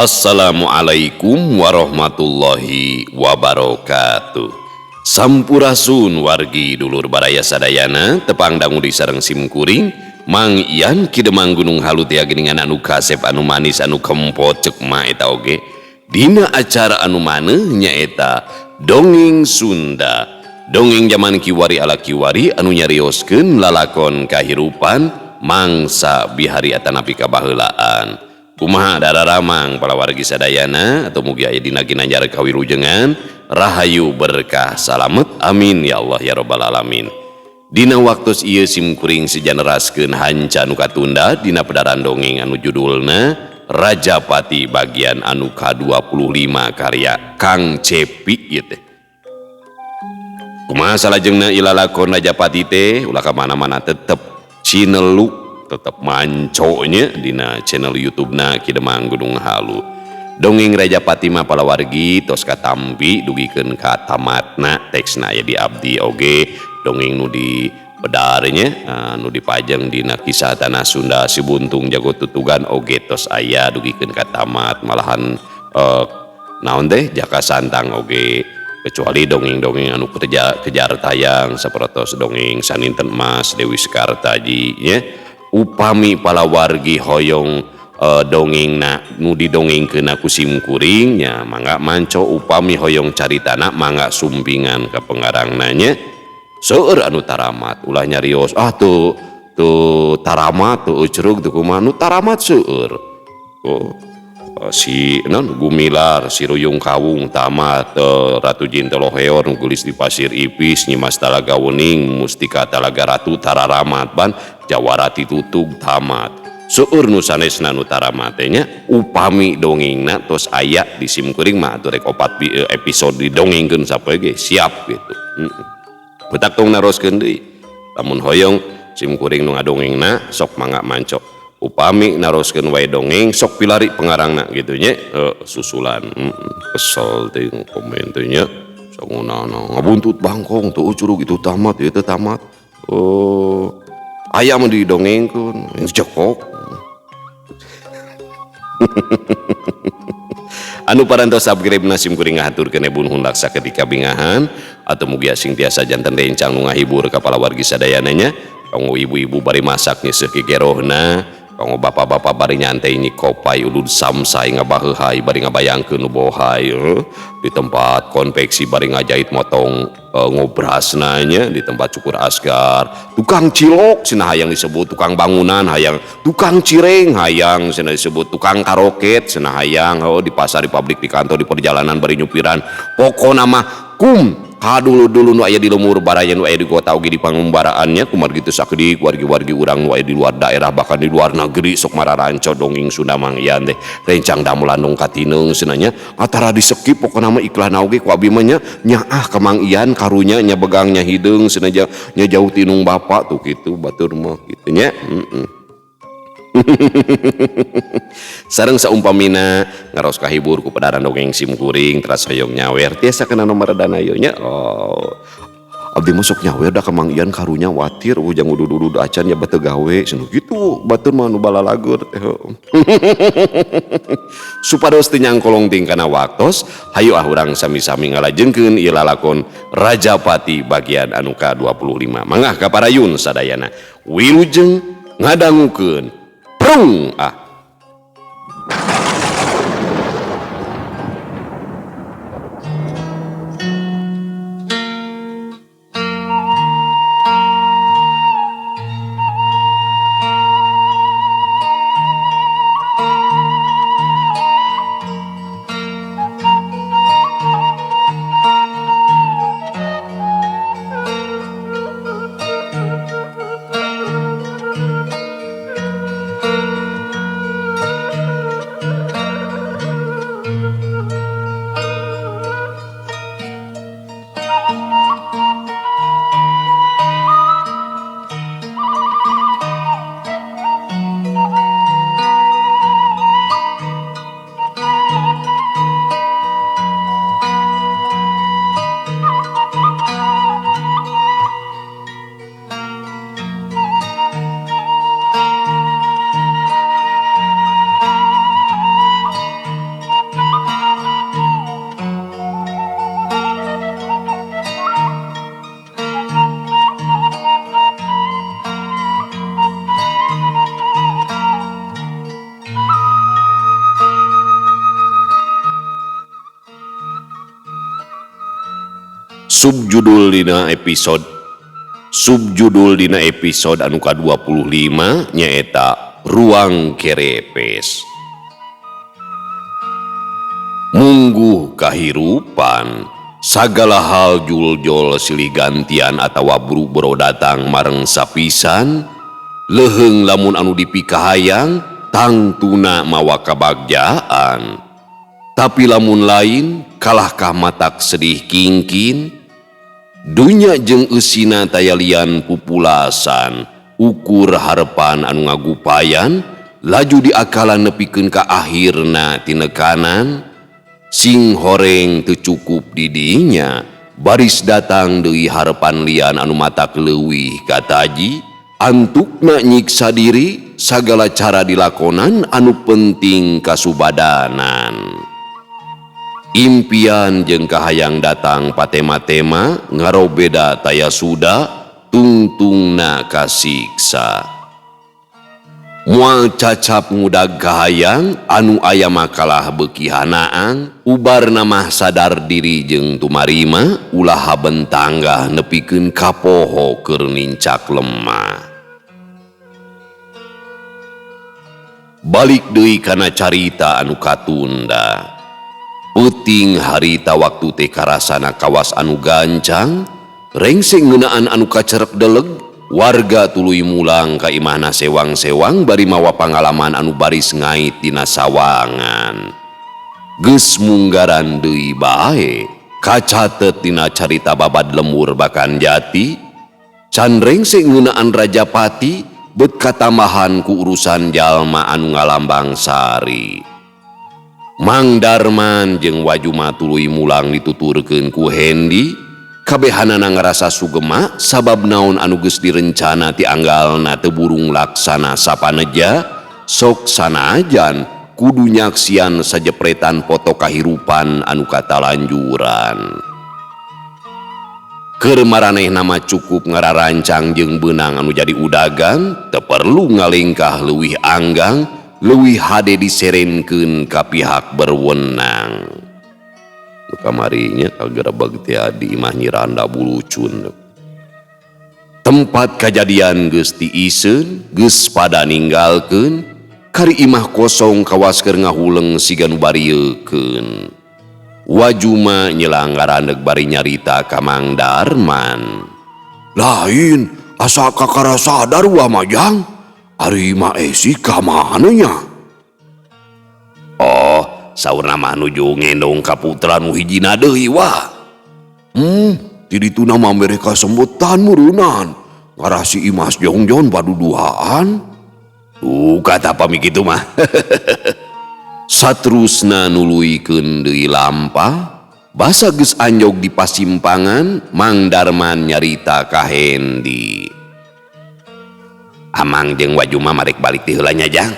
Assalamualaikum warahmatullahi wabarakatuh. Sampurasun wargi dulur baraya sadayana, tepang dangu di sareng simkuring Mang Ian Ki Demang Gunung Halu tia geuningan anu kasep anu manis anu kempot ceuk ma eta oge. Dina acara anu maneuh nyaeta Dongeng Sunda. Dongeng zaman kiwari ala kiwari anu nyarioskeun lalakon kahirupan mangsa bihari atanapi kabaheulaan. Kumaha dararamang palawargi sadayana atau mugi aya dina ginanjar kawilujengan rahayu berkah salamet amin ya Allah ya rabbal alamin. Dina waktos ieu simkuring sejaneraskeun hanca nu katunda dina pedaran dongeng anu judulna Rajapati bagian anu ka-25 karya Kang Cepi ieu teh. Kumaha salajengna ilalakon Rajapati teh ulah ka mana-mana tetep cineluk tetep manconya dina channel YouTube-na Ki Demang Gunung Halu. Dongeng Rajapati mah palawargi tos katampi dugikeun ka tamatna teksna aya di abdi oge dongeng nu di pedarnya nu dipajang dina kisah tanah Sunda Si Buntung Jago Tutugan oge tos aya dugikeun ka tamat malahan naon teh Jaka Santang oge kecuali dongeng-dongeng anu kejar tayang sapertos dongeng Saninten Emas Dewi Sekartaji nya. Upami palawargi hoyong dongengna nu didongengkeun ku simkuring nya mangga manco upami hoyong caritana mangga sumpingan ka pengarangna nya seueur anu taramat ulah nyarios ah tuh tuh taramat tuh ucrug tuh kumaha nu taramat seueur oh si non Gumilar si Ruyung Kawung tamat Ratu Jin Toloheor nu geulis di Pasir Ipis Nyimas Talaga Wening Mustika Talaga Ratu tararamat ban Jawara Tutug tamat seueur nu sanesna nu taramat teh nya upami dongengna tos aya di simkuring mah atuh rek opat episode didongengkeun sapoe ge siap gitu. Betak tong naroskeun deui lamun hoyong simkuring nu ngadongengna sok mangga mancok upami naroskeun wae dongeng sok pilari pengarangna gitu nya susulan kesel teh komen teh nya sok ngunana ngabuntut bangkong tuh curug itu tamat ieu teh tamat oh aya mah didongengkeun jekok. Anu parantos subscribe na simkuring ngahaturkeun ebun laksa ketika bingahan atau mugi asing tiasa janten rencang nu ngahibur ka palawargi sadayana nya kanggo ibu-ibu bari masak nyeuseuk gegerohna kanggo bapak-bapak bari nyantai nyikopai ulud samsai ngabaheuhai bari ngabayangkeun nu bohai di tempat konveksi bari ngajahit motong ngobrasna nya di tempat cukur asgar tukang cilok cenah hayang disebut tukang bangunan hayang tukang cireng hayang cenah disebut tukang karoket cenah hayang oh, di pasar di pabrik di kantor di perjalanan bari nyupiran pokona mah kum kadulu-dulu nu aya di lemur baraya nu aya di kota oge di pangumbaraannya kumargi teu sakedik wargi-wargi urang nu aya di luar daerah bahkan di luar negeri sok mararanco dongeng Sunda Mang Ian teh rencang damelan dong katineung cenah nya atara disekip pokona mah iklan oge ku abi mah nya nyaah ka Mang Ian karunya nya begangnya hideung cenah nya jauh tinung bapak tuh kitu batur mah kitu nya. Sareng saumpamina ngaros kahibur ku pedaran dongeng simkuring teras hoyong nyawer tiasa kena nomor dana ieu nya oh abdi masuk nyawer da ka Mang Ian karunya watir ujang udud-udud acan nya batu gawe cenah kitu batur mah nu balalagur teh. Supados teu nyangkolong ting kana waktos hayu ah urang sami-sami ngalajengkeun ieu lalakon Rajapati bagian anu ka-25 mangga ka parayun sadayana wilujeng ngadangukeun prung ah. Subjudul dina episode anu ka-25 nyaeta Ruang Kerepes. Mungguh kahirupan sagala hal juljol silih gantian atawa buru-buru datang mareng sapisan leuheung lamun anu dipikahayang tangtuna mawa kabagjaan. Tapi lamun lain kalahkah matak sedih kingkin. Dunya jeung eusina taya lian pupulasan ukur harepan anu ngagupayan laju diakalan nepikeun ka akhirna tinekanan. Sing horeng teu cukup di dinya baris datang deui harepan lian anu matak leuwih kataji antukna nyiksa diri sagala cara dilakonan anu penting kasubadanan. Impian jeung kahayang datang patema-tema ngarobeda taya suda tungtungna kasiksa. Moal cacap ngudag kahayang anu aya makalah beuki hanaang ubarna mah sadar diri jeung tumarima ulah haben tanggah nepikeun kapoho keur nincak lemah. Balik deui kana carita anu katunda. Peuting harita waktu teh karasana kawas anu gancang, rengseng ngeunaan anu kacerek deleg, warga tuluy mulang ka imahna sewang-sewang bari mawa pangalaman anu baris ngait dina sawangan. Geus munggaran deui bae, kacatet dina carita babad lemur bakan jati, can rengseng ngeunaan Rajapati bet katambahan ku urusan jalma anu ngalambang sari. Mang Darman jeung Wajuma tuluy mulang dituturkeun ku Hendi, kabehanana ngarasa sugema sabab naon anu geus direncana ti anggalna teu burung laksana sapaneja, sok sanajan kudu nyaksian sajepretan foto kahirupan anu katalanjuran. Keur maranehna mah cukup ngararancang jeung beunang anu jadi udagan, teu perlu ngalengkah leuwih anggang, leuwih hade diserenkeun ka pihak berwenang. Nu kamarinya kagerebeg teh di imah Nyi Randa Bulucun. Tempat kajadian geus tiiseun, geus pada ninggalkeun, kari imah kosong kawas keur ngahuleng siga nu bariekeun. Wajuma nyelang ngarandeg bari nyarita ka Mang Darman. Lain asa kakara sadar wa majang. Ari Ma Esi ka mana nya? Oh, saurna mah nuju ngendong ka putra nu hijina deui wah. Ti dituna mah mere kasembetan meureunnan. Ngarasi Imas Jongjon paduduhaan. Duh, kata pami kitu mah. Satrusna nuluykeun deui lampah, basa geus anjog di pasimpangan, Mang Darman nyarita ka Hendi. Amang jeung Wajuma marek balik ti heula nya jang.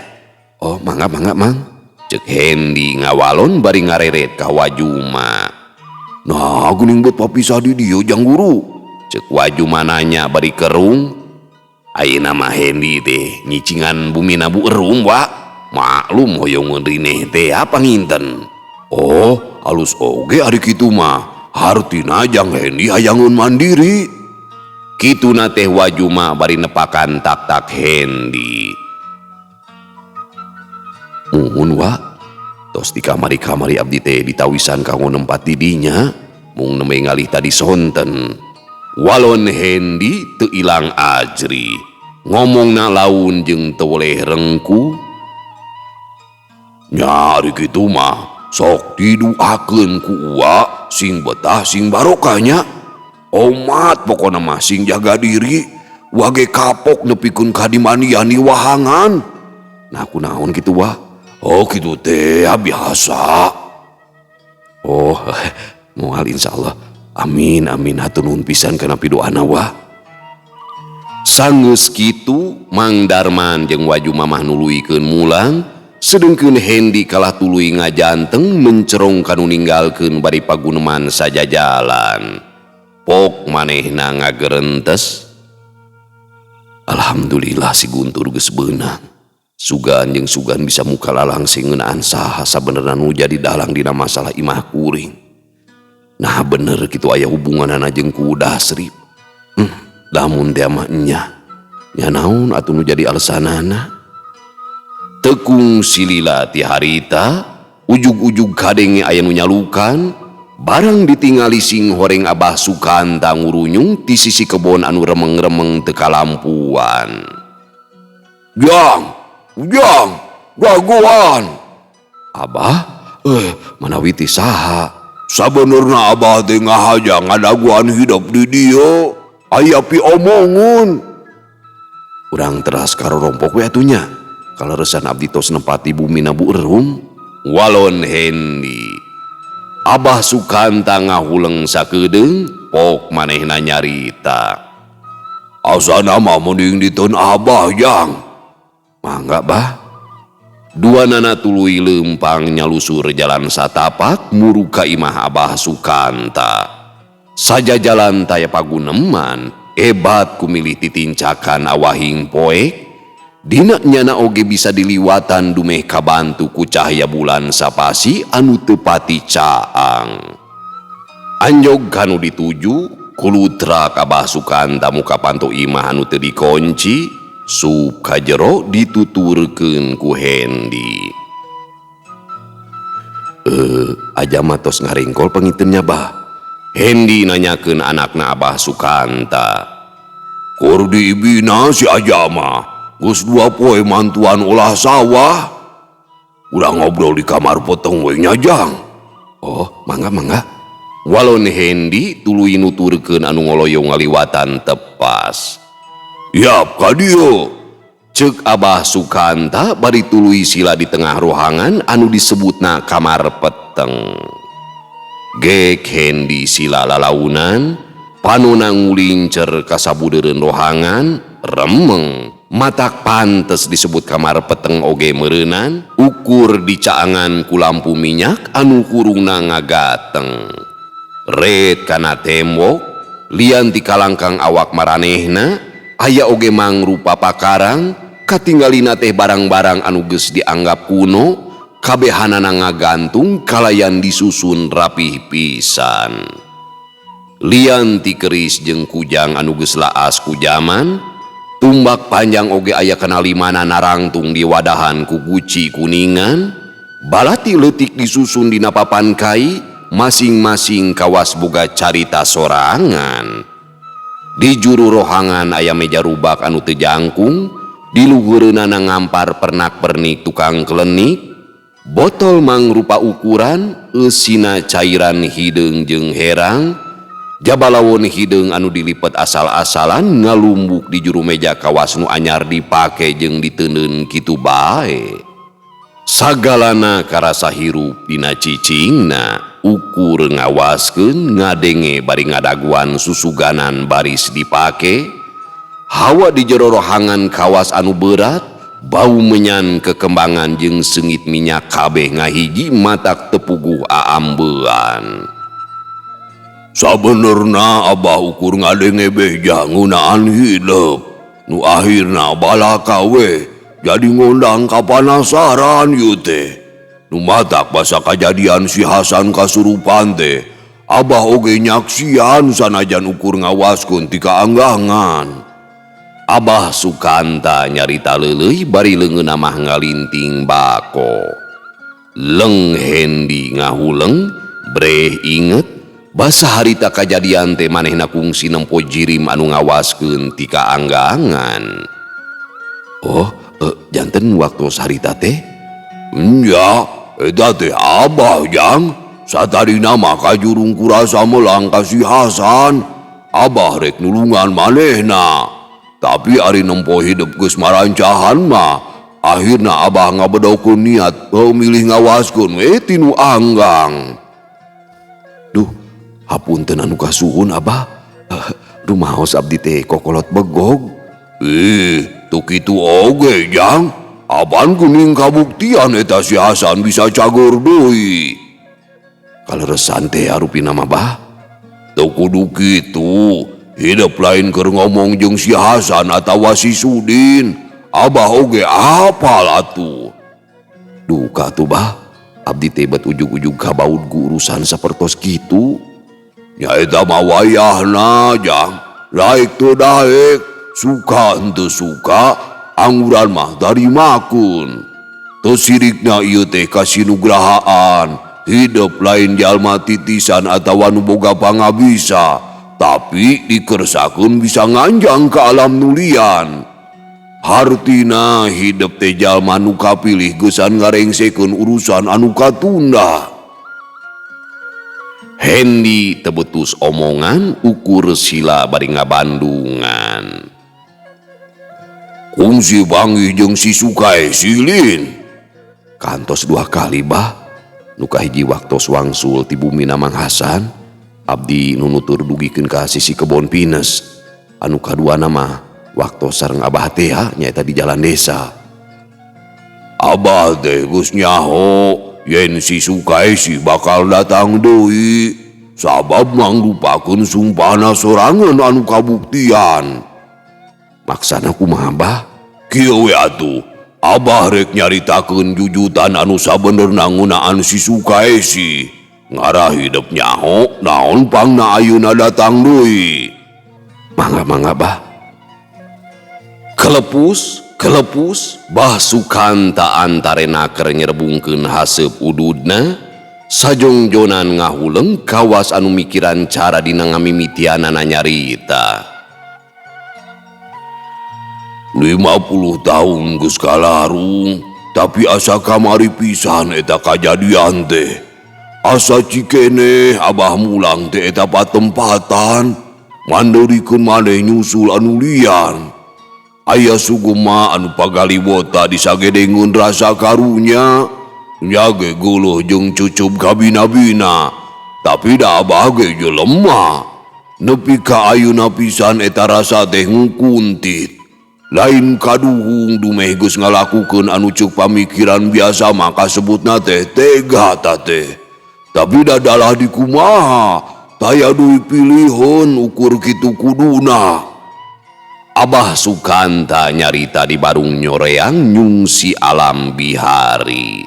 Oh, mangga mangga mang. Ceuk Hendi ngawalon bari ngareret ka Wajuma. Nah, geuning bet papisah di dieu jang guru. Ceuk Wajuma nanya bari kerung. Ayeuna mah Hendi teh nyicingan bumina Bu Erum wa. Maklum hoyongeun rineh teh apa nginten. Oh, alus oge ari kitu mah. Hartina jang Hendi hayangeun mandiri. Kituna teh Wajuma bari nepakan tak-tak Hendi. Muhun wa, tos di kamari-kamari abdi teh ditawisan kanggo nempat di dinya, mung nembe ngalih tadi sonten. Walon Hendi teu ilang ajri, ngomongna laun jeung teu weleh rengku. Nya ari kitu mah, sok diduakeun ku uwa sing betah sing barokahnya. Omat pokona mah sing jaga diri, wage kapok nepikeun ka dimanian wahangan. Nah kunaon kitu wah? Oh kitu teh biasa. Oh, moal insyaallah. Amin amin hatur nuhun pisan kana pidoana wah. Sanggeus kitu Mang Darman jeung Wajuma mah nuluykeun mulang, sedengkeun Hendi kalah tuluy ngajanteng mencerong kanu ninggalkeun bari paguneman sajajalan. Pok manehna ngagerentes. Alhamdulillah si Guntur geus beunang. Sugan jeung sugan bisa muka lalang sing ngeunaan saha sabenerna nu jadi dalang dina masalah imah kuring. Nah bener kitu aya hubunganana jeung ku Dasrip. Lamun teh mah nya. Nya naon atuh nu jadi alesanana? Teu kungsi lila ti harita, ujug-ujug kadenge aya nu nyalukan, barang ditingali singhoreng Abah Sukanta ngurunyung ti sisi kebon anu remeng-remeng teu kalampuan. Jang, Ujang, dagoan. Abah, manawi ti saha? Sabenerna Abah teh ngahaja ngadaguan hidup di dieu. Aya piomongun. Urang teras karorompok we atuh nya. Kaleresan abdi tos nepati bumina Bu Erum. Walon Hendi. Abah Sukanta ngahuleng sakedeung, pok manehna nyarita. Asana mah mending diteun Abah, Jang. Mangga, Bah. Duanana tuluy leumpang nyalusur jalan satapak murug ka imah Abah Sukanta. Saja jalan taya paguneman, ebat kumilih titincakan awahing poek. Dina nyana oge bisa diliwatan dumeh kabantu ku cahaya bulan sapasi anu teu pati caang. Anjog kanu dituju, kulutrak Abah Sukanta muka panto imah anu teu dikunci, sup ka jero dituturkeun ku Hendi. Aja mah tos ngaringkol pangiteunnya, Bah. Hendi nanyakeun anakna Abah Sukanta. Kur diibina si aja mah. Geus 2 poe mantuan olah sawah. Urang ngobrol di kamar peteng we nya, Jang. Oh, mangga mangga. Walon Hendi tuluy nuturkeun anu ngoloyong ngaliwatan tepas. Yap ka dieu. Ceuk Abah Sukanta bari tuluy sila di tengah ruangan anu disebutna kamar peteng. Gek Hendi sila lalaunan, panona ngulincer ka sabudeureun rohangan, remeng. Matak pantes disebut kamar peteng oge meureunan, ukur dicaangan ku lampu minyak anu hurungna ngagateng. Red kana tembok, lian ti kalangkang awak maranehna, aya oge mangrupa pakarang, katinggalina teh barang-barang anu geus dianggap kuno, kabehanana ngagantung kalayan disusun rapih pisan. Lian ti keris jeung kujang anu geus laas ku jaman, tumbak panjang oge aya kana limana narangtung di wadahan ku guci kuningan, balati leutik disusun dina papan kai, masing-masing kawas boga carita sorangan. Di juru rohangan aya meja rubak anu teu jangkung, di luhureunana ngampar pernak-pernik tukang klenik, botol mangrupa ukuran, eusina cairan hideung jeung herang, jabalawon hideung anu dilipet asal-asalan ngalumbuk di juru meja kawas nu anyar dipake jeung diteundeun kitu bae. Sagalana karasa hirup dina cicingna, ukur ngawaskeun ngadenge bari ngadaguan susuganan baris dipake, hawa di jero rohangan kawas anu berat, bau menyan kekembangan jeung seungit minyak kabeh ngahiji matak tepuguh aambean. Sabenerna Abah ukur ngadenge beja ngeunaan hidup, nu akhirna balaka we jadi ngondang kapanasaran ieu teh. Nu matak basa kajadian si Hasan kasurupan teh, Abah oge nyaksian sanajan ukur ngawaskeun ti kaanggangan. Abah Sukanta nyarita leuleuy bari leungeunna mah ngalinting bako. Leng Hendi ngahuleng, breh inget basa harita kajadian teh manehna kungsi nempo jirim anu ngawaskeun ti kaanggangan. Oh, janten waktu harita teh? Nya, eta teh Abah, Jang. Satarina mah kajurung kurasa melang ka si Hasan. Abah rek nulungan manehna. Tapi ari nempo hidup geus marancahan mah, akhirna Abah ngabedokeun niat milih ngawaskeun we tinu anggang. Duh, hapunten anu kasuhun Abah. Rumaos abdi teh kokolot begog. Teu kitu oge, Jang. Apan geuning kabuktian eta si Hasan bisa cager deui. Kaleresan teh arupina mah, Bah. Teu kudu kitu. Hidup lain keur ngomong jeung si Hasan atawa si Sudin. Abah oge apal atuh. Duka atuh, Bah. Abdi teh bet ujug-ujug kabaud ku urusan sapertos kitu. Nyaeta mah wayahna jang, daek teu daek, suka henteu suka, angguran mah tarimakeun. Teu sirikna ieu teh kasinugrahaan, hidep lain jalma titisan atawa nu boga pangabisa, tapi dikersakeun bisa nganjang ka alam nulian. Hartina hidep teh jalma nu kapilih geusan ngarengsekeun urusan anu katunda. Hendi tebetus omongan ukur sila bari ngabandungan. Kungsi panggih jeung si Sukaesi lin. Kantos dua kali bah. Nu kahiji waktos wangsul ti bumi Mang Hasan, abdi nunutur dugikeun ka sisi kebon pinus. Anu kaduana mah waktos sareng abah teh nyaeta di jalan desa. Abah teh geus nyaho yen si Sukaesi bakal datang deui, sabab mangrupakeun sumpahna sorangan anu kabuktian. Maksana kumaha bah? Kieu we atuh, abah rek nyaritakeun jujutan anu sabenerna ngeunaan si Sukaesi. Ngarah hidep nyaho naon pangna ayeuna datang deui. Mangga-mangga bah. Kelepus, kelepus, bah Sukanta antarena keur nyerebungkeun haseup ududna, sajongjonan ngahuleng kawas anu mikiran cara dina ngamimitianana nyarita. 50 tahun geus kalarung, tapi asa kamari pisan eta kajadian teh. Asa cikeneh abah mulang teh eta patempatan, mandeurikeun maneh nyusul anu lian. Aya sugema anu pagaliwota disagedengeun rasa karunya, nya ge geuleuh jeung cucub kabina-bina, tapi da abah ge jelema. Nepi ka ayeuna pisan eta rasa teh ngukuntit. Lain kaduhung dumeh geus ngalakukeun anu ceuk pamikiran biasa maka sebutna teh tega ta teh. Tapi dadalah dikumaha, taya deui pilihan ukur kitu kuduna. Abah Sukanta nyarita di barung nyoreang nyungsi alam bihari.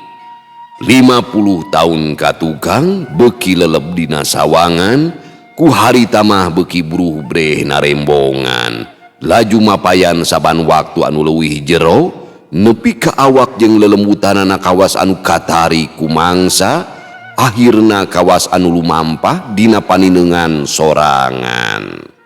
50 tahun katukang beki leleb dina sawangan, ku harita mah beki buruh breh narembongan. Laju mapayan saban waktu anu leuwih jero, nepi ka awak jeung lelembutanana kawas anu katari ku mangsa, akhirna kawas anu lumampah dina paninengan sorangan.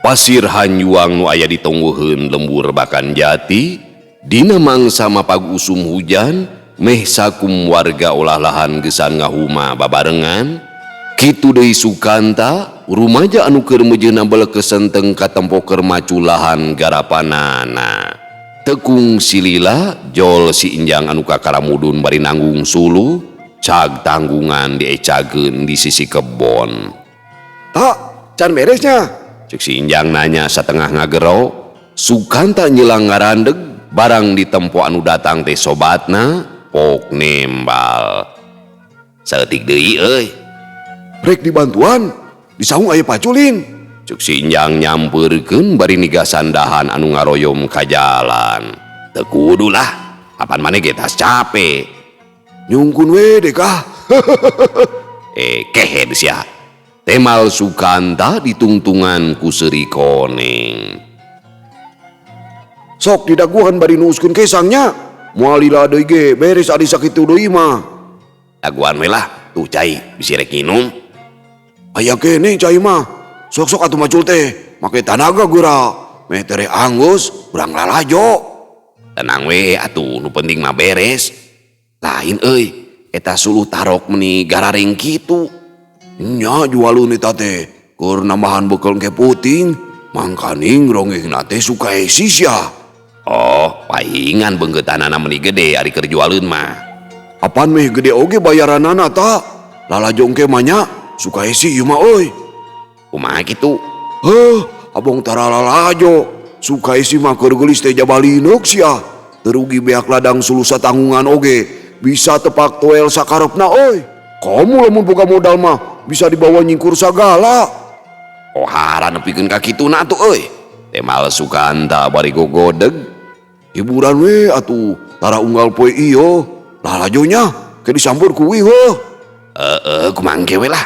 Pasir hanyuang nu aya ditonggoheun lembur bakan jati, dina mangsa mapag usum hujan, meh sakum warga olah lahan gesan ngahuma babarengan. Kitu deui Sukanta, rumaja anu keur meujeuhna belekesenteng katempo keur macu lahan garapanana. Tekung silila jol si Injang anu kakaramudun bari nanggung suluh, cag tanggungan diecageun di sisi kebon. Tak, can beresnya. Cek si Injang nanya satengah ngagero, Sukanta nyelang ngarandeg barang ditempo anu datang teh sobatna pok nembal. Saeutik deui euy. Rek dibantuan, disaung aya paculin. Cek si Injang nyampeurkeun bari nigasan dahan anu ngaroyom ka jalan. Teu kudu lah, apan maneh ge tas cape. Nyungkun we deh kah. Kehed sia. Temal Sukanta ditungtungan ku seuri koneng. Sok didaguhan bari nuuskeun kesangnya. Moal lila deui ge beres ari sakitu deui mah. Daguan we lah, tuh cai bisi rek nginum. Aya keneh cai mah. Sok-sok atuh macul teh, make tanaga geura. Meh tere anggeus, urang lalajo. Tenang we atuh, nu penting mah beres. Lain euy, eta suluh tarok meuni gararing kitu. Nya jualun eta teh, keur nambahan bekel ke puting, mangkaning rongehna teh Sukaesi sia. Oh, pahingan beungkeutanana meuni gede ari keur jualeun mah. Apan meh gede oge bayaranana ta? Lalajo engke mah nya. Sukaesi ieu mah euy. Kumaha kitu? Heuh, abong tara lalajo. Sukaesi mah keur geulis teh jabalineuk sia. Teu rugi beak ladang suluh satanggungan oge. Bisa tepak toel sakarepna euy. Komo lamun boga modal mah bisa dibawa nyingkur sagala. Pohara nepikeun ka kituna atuh euy. Temal Sukanta bari gogodeg. Hiburan we atuh tara unggal poe ieu. Lalajo nya ke disambur ku wih. Heeh, kumaha engke we lah.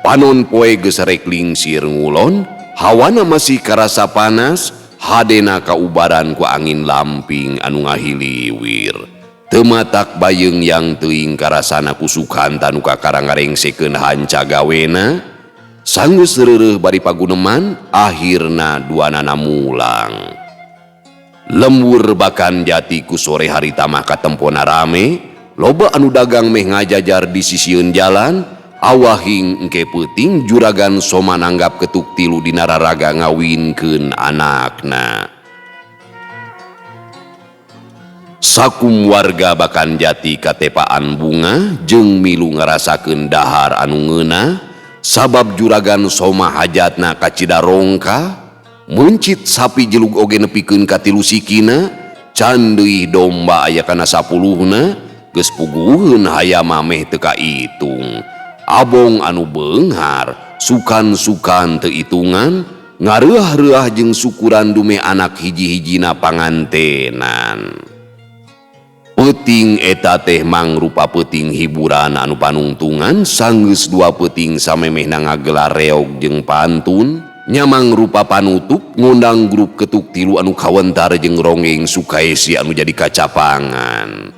Panon poe geus rek lingsir ngulon, hawana masih karasa panas, hadena kaubaran ku angin lamping anu ngahiliwir. Teu matak bayeung yang teuing karasana ku Sukanta nu kakara ngarengsekeun hanca gawena. Sanggeus reureuh bari paguneman, akhirna duanana mulang. Lembur bakan jati ku sore harita mah katempona rame, loba anu dagang meh ngajajar di sisieun jalan, awahing engke peuting juragan Soma nanggap ketuk tilu dina raraga ngawinkeun anakna. Sakum warga bakan jati katepaan bunga jeung milu ngarasakeun dahar anu ngeunah, sabab juragan Soma hajatna kacida rongka, meuncit sapi jelug oge nepikeun ka tilu sikina, can deui domba aya kana sapuluhna, geus puguheun hayam meh teu kaitung. Abong anu beunghar, sukan-sukan teu itungan, ngareuah-reuah jeung syukuran dumeh anak hiji-hijina pangantenan. Peuting eta teh mangrupa peuting hiburan anu panungtungan, sanggeus dua peuting samemehna ngagelar reog jeung pantun, nya mangrupa panutup ngundang grup ketuk tilu anu kawentar jeung ronggeng Sukaesi anu jadi kacapangan.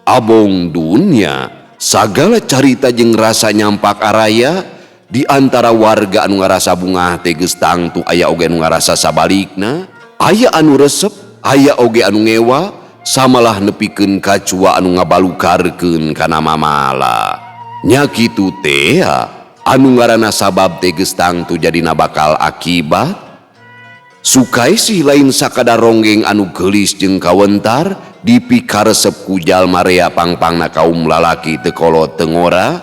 Abong dunya sagala carita jeung rasa nyampak araya di antara warga anu ngarasa bungah teh geus tangtu aya oge anu ngarasa sabalikna, aya anu resep, aya oge anu ngewa, samalah nepikeun kacua anu ngabalukarkeun kana mamala. Nya kitu teh anu ngaranna sabab teh geus tangtu jadina bakal akibat. Sukaesih lain sakadar ronggeng anu geulis jeung kawentar dipikaresep ku jalma rea pangpangna kaum lalaki teu kolot teu ngora,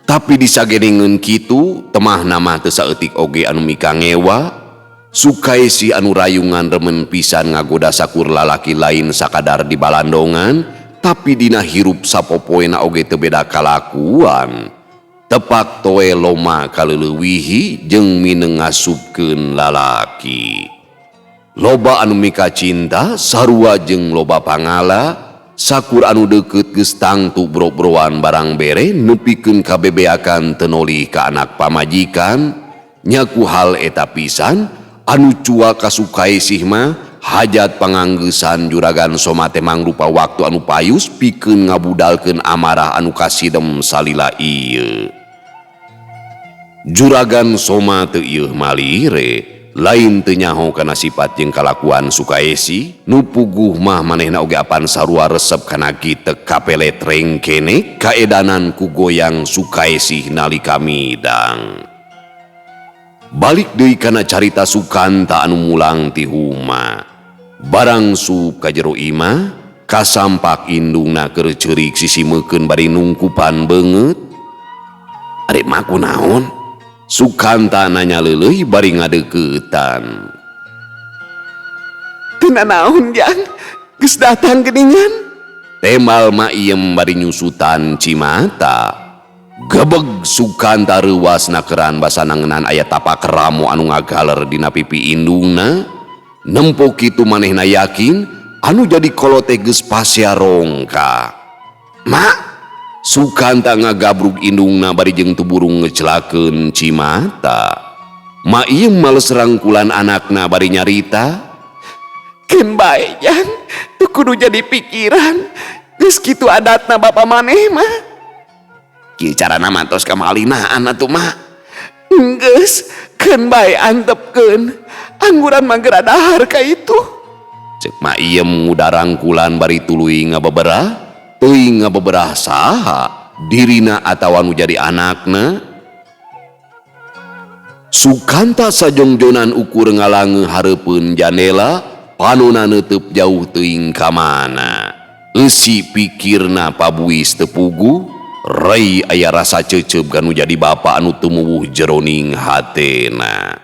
tapi disagedengeun kitu temahna mah teu saeutik oge anu mikangewa. Sukaesi anu rayungan remen pisan ngagoda sakur lalaki lain sakadar di balandongan, tapi dina hirup sapopoena oge teu beda kalakuan. Tepak toe loma kaleulewihi jeung mineng ngasupkeun lalaki. Loba anu mika cinta sarua jeung loba pangala, sakur anu deukeut geus tangtu bro-broan barang bere nepikeun kabebeakan teu nolih ka anak pamajikan. Nyaku hal eta pisan anu cua ka Sukaesih mah hajat panganggeusan juragan Soma teh mangrupa waktu anu payus pikeun ngabudalkeun amarah anu kasidem salila ieu. Juragan Soma teu ieuh malire, lain teu nyaho kana sifat jeung kalakuan Sukaesi, nu puguh mah manehna oge apan sarua resep kana gitek kapelet rengkene kaedanan ku goyang Sukaesih nalika midang. Balik deui kana carita Sukanta anu mulang ti huma. Barang sup ka jero imah, kasampak indungna keur ceurik sisimeukeun bari nungkupan beungeut. Ari mah kunaon? Sukanta nanya leuleuy bari ngadeuketan. Teu nanaon jang, geus datang geuningan. Temal ma iem bari nyusutan cimata. Gebeg Sukanta reuwas nakeran basa nangenan aya tapak ramo anu ngagaler dina pipi indungna. Nempo kitu manehna yakin anu jadi kolot teh geus pasea rongka. Mak, Sukanta ngagabrug indungna bari jeung tuburung ngecelakeun cimata. Ma iem males rangkulan anakna bari nyarita. Keun bae jang, teu kudu jadi pikiran. Geus kitu adatna bapa maneh mah. Kieu carana mah tos kamalinaan atuh mah. Geus, keun bae antepkeun. Angguran mah geura dahar ka itu. Ceuk Ma iem ngudarangkulan bari tuluy ngabeberah. Teuing ngabeberah saha, dirina atawa nu jadi anakna. Sukanta sajongjonan ukur ngalange hareupeun jandela, panona neuteub jauh teuing ka mana. Eusi pikirna pabuis teu puguh. Rei aya rasa cecep kanu jadi bapa anu tumuwuh jeroning hatena.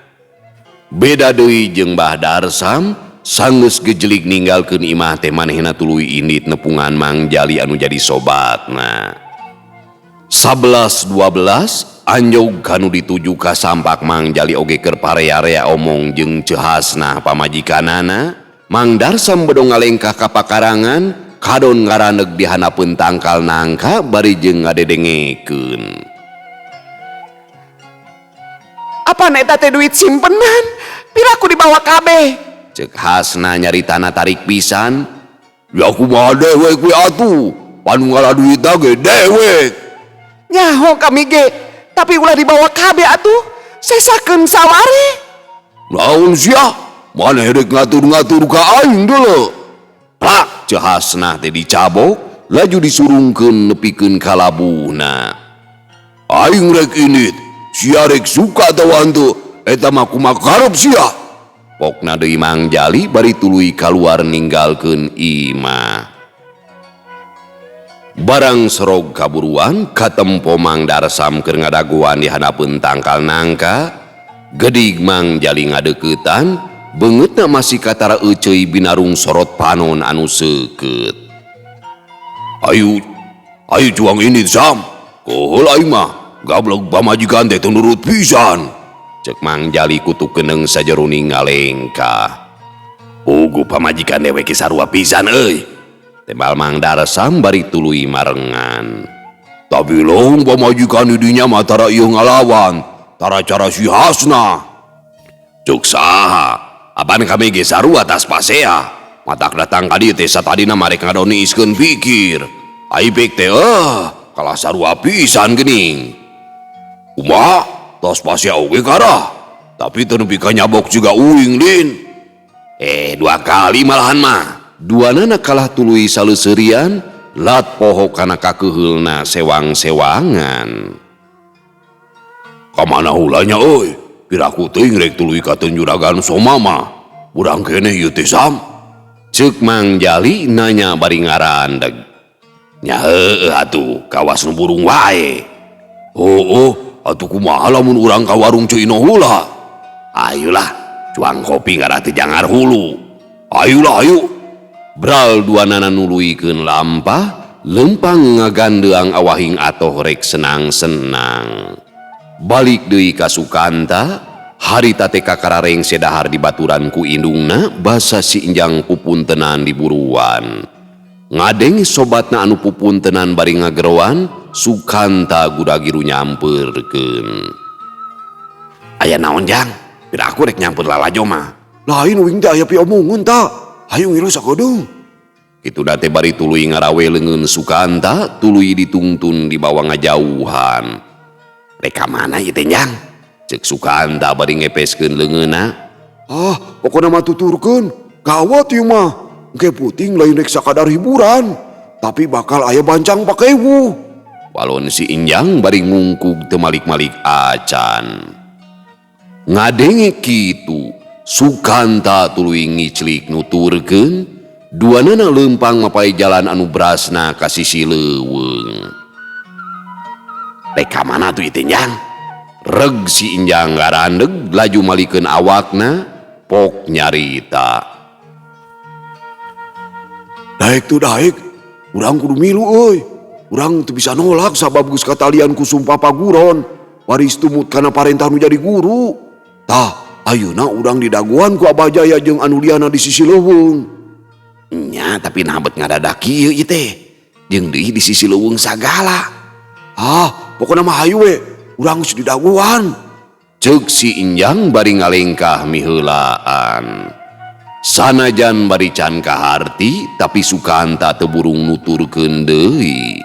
Beda deui jeung Mbah Darsam, sanggeus gejelig ninggalkeun imah teh manehna tuluy indit nepungan Mang Jali anu jadi sobatna. 11-12 anjog kanu dituju ka sampak Mang Jali oge keur parea-rea omong jeung Ceu Hasnah pamajikanana. Mang Darsam bedong ngalengkah ka pakarangan kadon ngaraneg di handapeun tangkal nangka bari jeung ngadedengekeun. Apan eta teh duit simpenan? Piraku dibawa kabeh? Cek Hasna nyaritana tarik pisan. Ya kumaha dewek we atuh? Panu ngala duit ge dewek. Nyaho kami ge, tapi ulah dibawa kabeh atuh. Sesakeun saware. Naon sia? Maneh rek ngatur-ngatur ka aing deuleu. Plak Ceu Hasnah teh dicabok, laju disurungkeun nepikeun ka labuhna. Aing rek indit, sia rek suka atawa henteu, eta mah kumaha karep sia. Pokna deui Mang Jali bari tuluy kaluar ninggalkeun imah. Barang serog kaburuan katempo Mang Darsam keur ngadagoan di handapeun tangkal nangka, gedig Mang Jali ngadeuketan, beungeutna masih katara euceuy binarung sorot panon anu seukeut. Ayu, ayu cuang indit Sam. Koheul aing mah, gablek pamajikan teh teu nurut pisan. Cek Mang Jali kutu keuneng sajeroning ngalengkah. Puguh pamajikan dewek sarua pisan euy. Tembal Mang Darsam bari tuluy marengan. Tapi leuweung pamajikan di dinya mah tara ieu ngalawan, tara cara si Hasnah. Cuk saha? Apan kami ge sarua tas pasea. Matak datang ka dieu teh satadina marek ngadoniiskeun pikir. Ai pek teh kalah sarua pisan geuning. Kumaha? Tas pasea oge karah. Tapi teu nepi ka nyabok juga uing lin. Dua kali malahan mah. Duanana kalah tuluy saleuseurian, lat poho kana kakeuheulna sewang-sewangan. Ka mana heula nya euy? Piraku teuing rek tuluy ka juragan Somama. Urang keneh ieu teh Sam. Ceuk Mang Jali nanya bari ngarandeg. Nya heueuh atuh, kawas nu burung wae. Heueuh, atuh kumaha lamun urang ka warung Ceu Inoh heula? Ayulah, cuang kopi ngarah teu jangar hulu. Ayulah ayu. Bral duanana nuluykeun lampah, lempang ngagandeang awahing atoh rek senang-senang. Balik deui ka Sukanta, harita teh kakararengse dahar di baturan ku indungna basa si Injang pupuntenan di buruan. Ngadenge sobatna anu pupuntenan bari ngageroan, Sukanta gudagiru nyamperkeun. Aya naon Jang? Pira aku rek nyamper lalajo mah. Lain uing teh aya piomongeun ta. Hayu ngilu sakedeung. Kitu da teh bari tuluy ngarawe leungeun Sukanta, tuluy ditungtun dibawa ngajauhan. Rek ka mana ieu teh Jang? Ceuk Sukanta bari ngepeskeun leungeunna. Ah, pokona mah tuturkeun. Gawat ieu mah. Engke puting lain rek sakadar hiburan, tapi bakal aya bancang pakewu. Walon si Injang bari ngungkug teu malik-malik acan. Ngadenge kitu, Sukanta tuluy ngiclik nuturkeun, duanana leumpang mapai jalan anu brasna ka sisi leuweung. Rek ka mana tuh ieu teh Jang? Reg si Injang garandeg laju malikeun awakna, pok nyarita. Daek tuh daek, urang kudu milu euy. Urang teu bisa nolak sabab geus katalian ku sumpah paguron. Waris tumut kana parentah nu jadi guru. Tah, ayeuna urang didagoan ku Abah Jaya jeung anu liana di sisi leuweung. Nya, tapi naha bet ngadadak kieu ieu teh. Jeung deui di sisi leuweung sagala. Ah, pokona mah hayu we, urang geus didagoan. Ceuk si Injang bari ngalengkah miheulaan. Sanajan bari can kaharti, tapi Sukanta teu burung nuturkeun deui.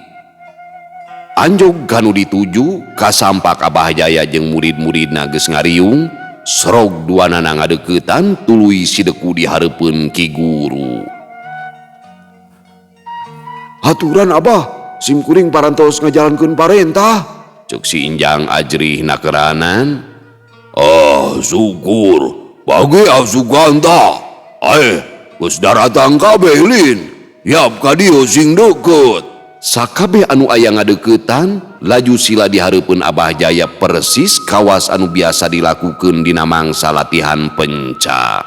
Anjog kanu dituju, kasampak Abah Jaya jeung murid-muridna geus ngariung, serog duanana ngadeuketan tuluy sideku di hareupeun Ki Guru. Haturan Abah, sim kuring parantos ngajalankeun parentah. Ceuk si Injang ajrih nakeranan. Ah, syukur. Bagi Sukanta. Geus daratang kabeh lin. Yap ka dieu sing deukeut. Sakabeh anu aya ngadeuketan laju sila di hareupeun Abah Jaya persis kawas anu biasa dilakukeun dina mangsa latihan penca.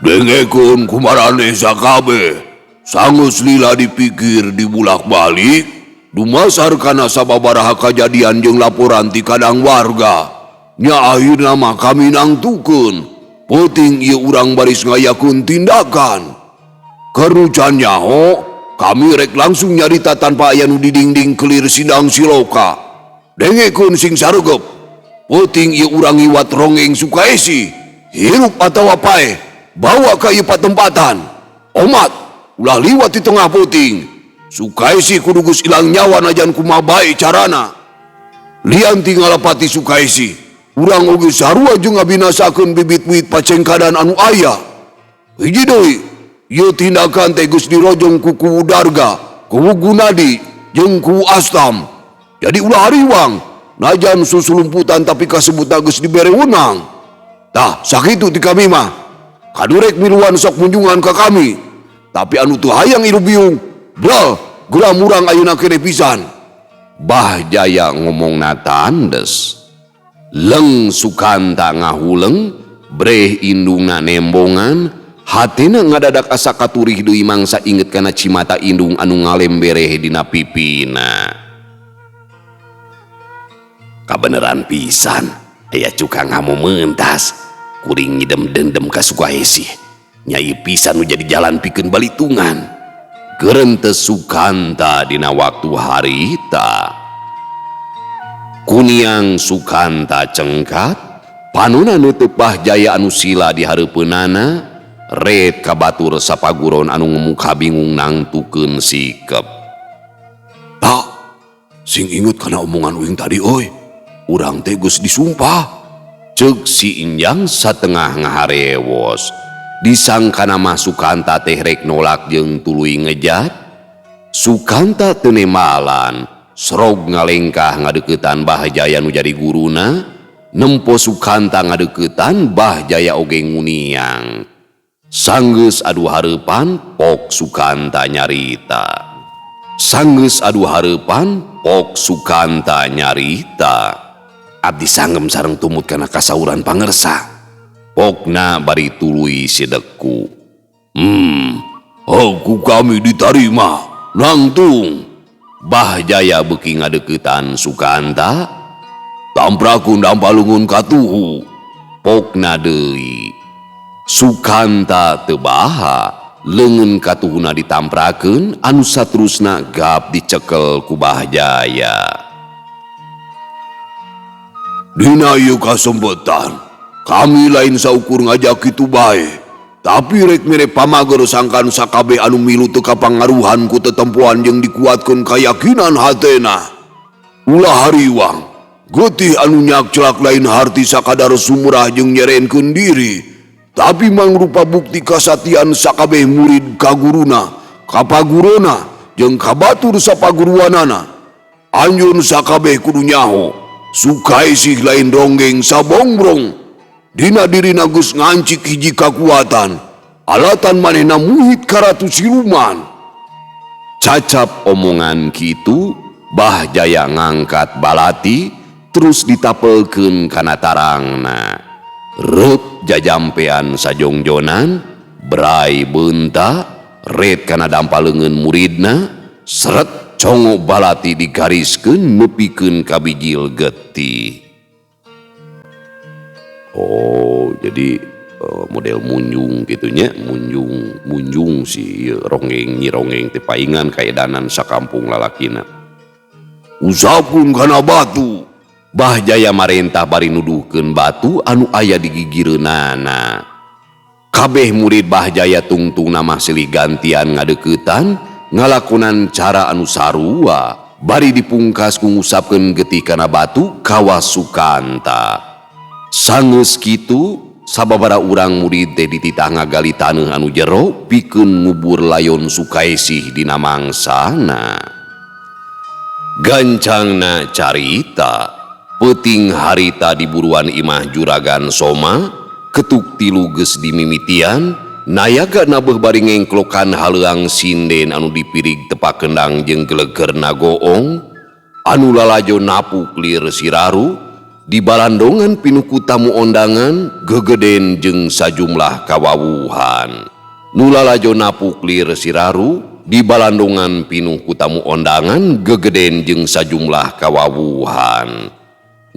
Dengekeun kumaraneh sakabeh, sanggeus lila dipikir dibulak-balik, dumasar kana sababaraha kajadian jeung laporan ti kadang warga. Nya akhirna mah kami nangtukeun, peuting ieu urang baris ngayakeun tindakan. Kerucan nyaho, kami rek langsung nyarita tanpa aya nu didingding kelir sindang siloka. Dengekeun sing saregep, peuting ieu urang ngiwat ronggeng Sukaesi, hirup atawa paeh, bawa ka ieu patempatan. Omat, ulah liwat di tengah peuting. Sukaesi kudu geus ilang nyawa najan kumaha bae carana. Lian ti ngalapati Sukaesi, urang oge sarua jeung ngabinasakeun bibit-bibit pacengkadan anu aya. Hiji deui, ieu tindakan teh geus dirojong ku Kuwu Darga, Kuwu Gunadi, jeung Kuwu Astam. Jadi ulah hariwang, najan susulumputan tapi kasebutna geus dibere weunang. Tah, sakitu ti kami mah. Kadurek miluan sok munjungan ka kami. Tapi anu teu hayang ilu biung, bral, geura murang ayeuna keneh pisan. Bah Jaya ngomongna tandes. Leng Sukanta ngahuleng, breh indungna nembongan, hatena ngadadak asa katurih deui mangsa inget kana cimata indung anu ngalembereh dina pipina. Kabeneran pisan, aya cukang hamu mentas. Kuring ngidem dendem ka Sukaesi. Nyai pisan nu jadi jalan pikeun balitungan. Gerentes Sukanta dina waktu harita. Kuniang Sukanta cengkat, panona neuteub Bah Jaya anu sila di hareupeunana, ret ka batur sapaguron anu ngemuka bingung nangtukeun sikep. Tak, sing inget kana omongan uing tadi euy. Urang teh geus disumpah. Ceuk si Injang satengah ngaharewos. Disangkana mah Sukanta teh rek nolak jeung tuluy ngejat. Sukanta teu nemalan, serog ngalengkah ngadeuketan Bah Jaya nu jadi guruna, nempo Sukanta ngadeuketan Bah Jaya oge nguniang. Sanggeus adu hareupan pok Sukanta nyarita. Sanggeus adu hareupan pok Sukanta nyarita. Abdi sanggem sareng tumut kana kasauran pangersa. Pokna bari tuluy sideku. Aku kami ditarima. Nangtung. Bah Jaya beuki ngadeuketan Sukanta. Tamprakeun dampalungun katuhu. Pokna deui. Sukanta teu baha, leungeun katuhuna ditamprakeun anu saterusna gap dicekel ku Bah Jaya. Dina ieu kasempetan, kami lain saukur ngajak kitu bae, tapi rek mere pamager sangkan sakabeh anu milu teu kapangaruhan ku tetempoan jeung dikuatkeun kayakinan hatena. Ulah hariwang, getih anu nyakcelak lain harti sakadar sumurah jeung nyerenkeun diri, tapi mangrupa bukti kasatian sakabeh murid ka guruna, ka pagurona, jeung ka batur sapaguruanana. Anjeun sakabeh kudu nyaho, Sukaesih lain ronggeng sabongbrong. Dina dirina geus ngancik hiji kakuatan, alatan manehna muhit ka ratu siluman. Cacap omongan kitu, Bah Jaya ngangkat balati terus ditapelkeun kana tarangna. Reup jajampean sajongjonan, brai beunta, ret kana dampa leungeun muridna, seret congo balati digariskeun nepikeun ka bijil getih. Oh, jadi model munjung gitunya, munjung si ronggeng nyi ronggeng teh paingan kaedanan sakampung lalakina. Usapkeun kana batu. Bah Jaya marentah bari nuduhkeun batu anu aya di gigireunana. Kabeh murid Bah Jaya tungtungna mah silih gantian ngadeuketan, ngalakonan cara anu sarua, bari dipungkas ku ngusapkeun getih kana batu kawas Sukanta. Sanggeus kitu, sababara urang murid teh dititah ngagali taneuh anu jero pikeun ngubur layon Sukaesih dina mangsana. Gancangna carita, peuting harita di buruan imah Juragan Soma, ketuk tilu geus dimimitian, Nayaga nabeuh bari ngengklokan haleuang sinden anu dipirig tepak kendang jeung gelegerna goong anu lalajo napuk lir siraru di balandongan pinuh ku tamu ondangan gegeden jeung sajumlah kawawuhan. Nu lalajo napuk lir siraru di balandongan pinuh ku tamu ondangan gegeden jeung sajumlah kawawuhan.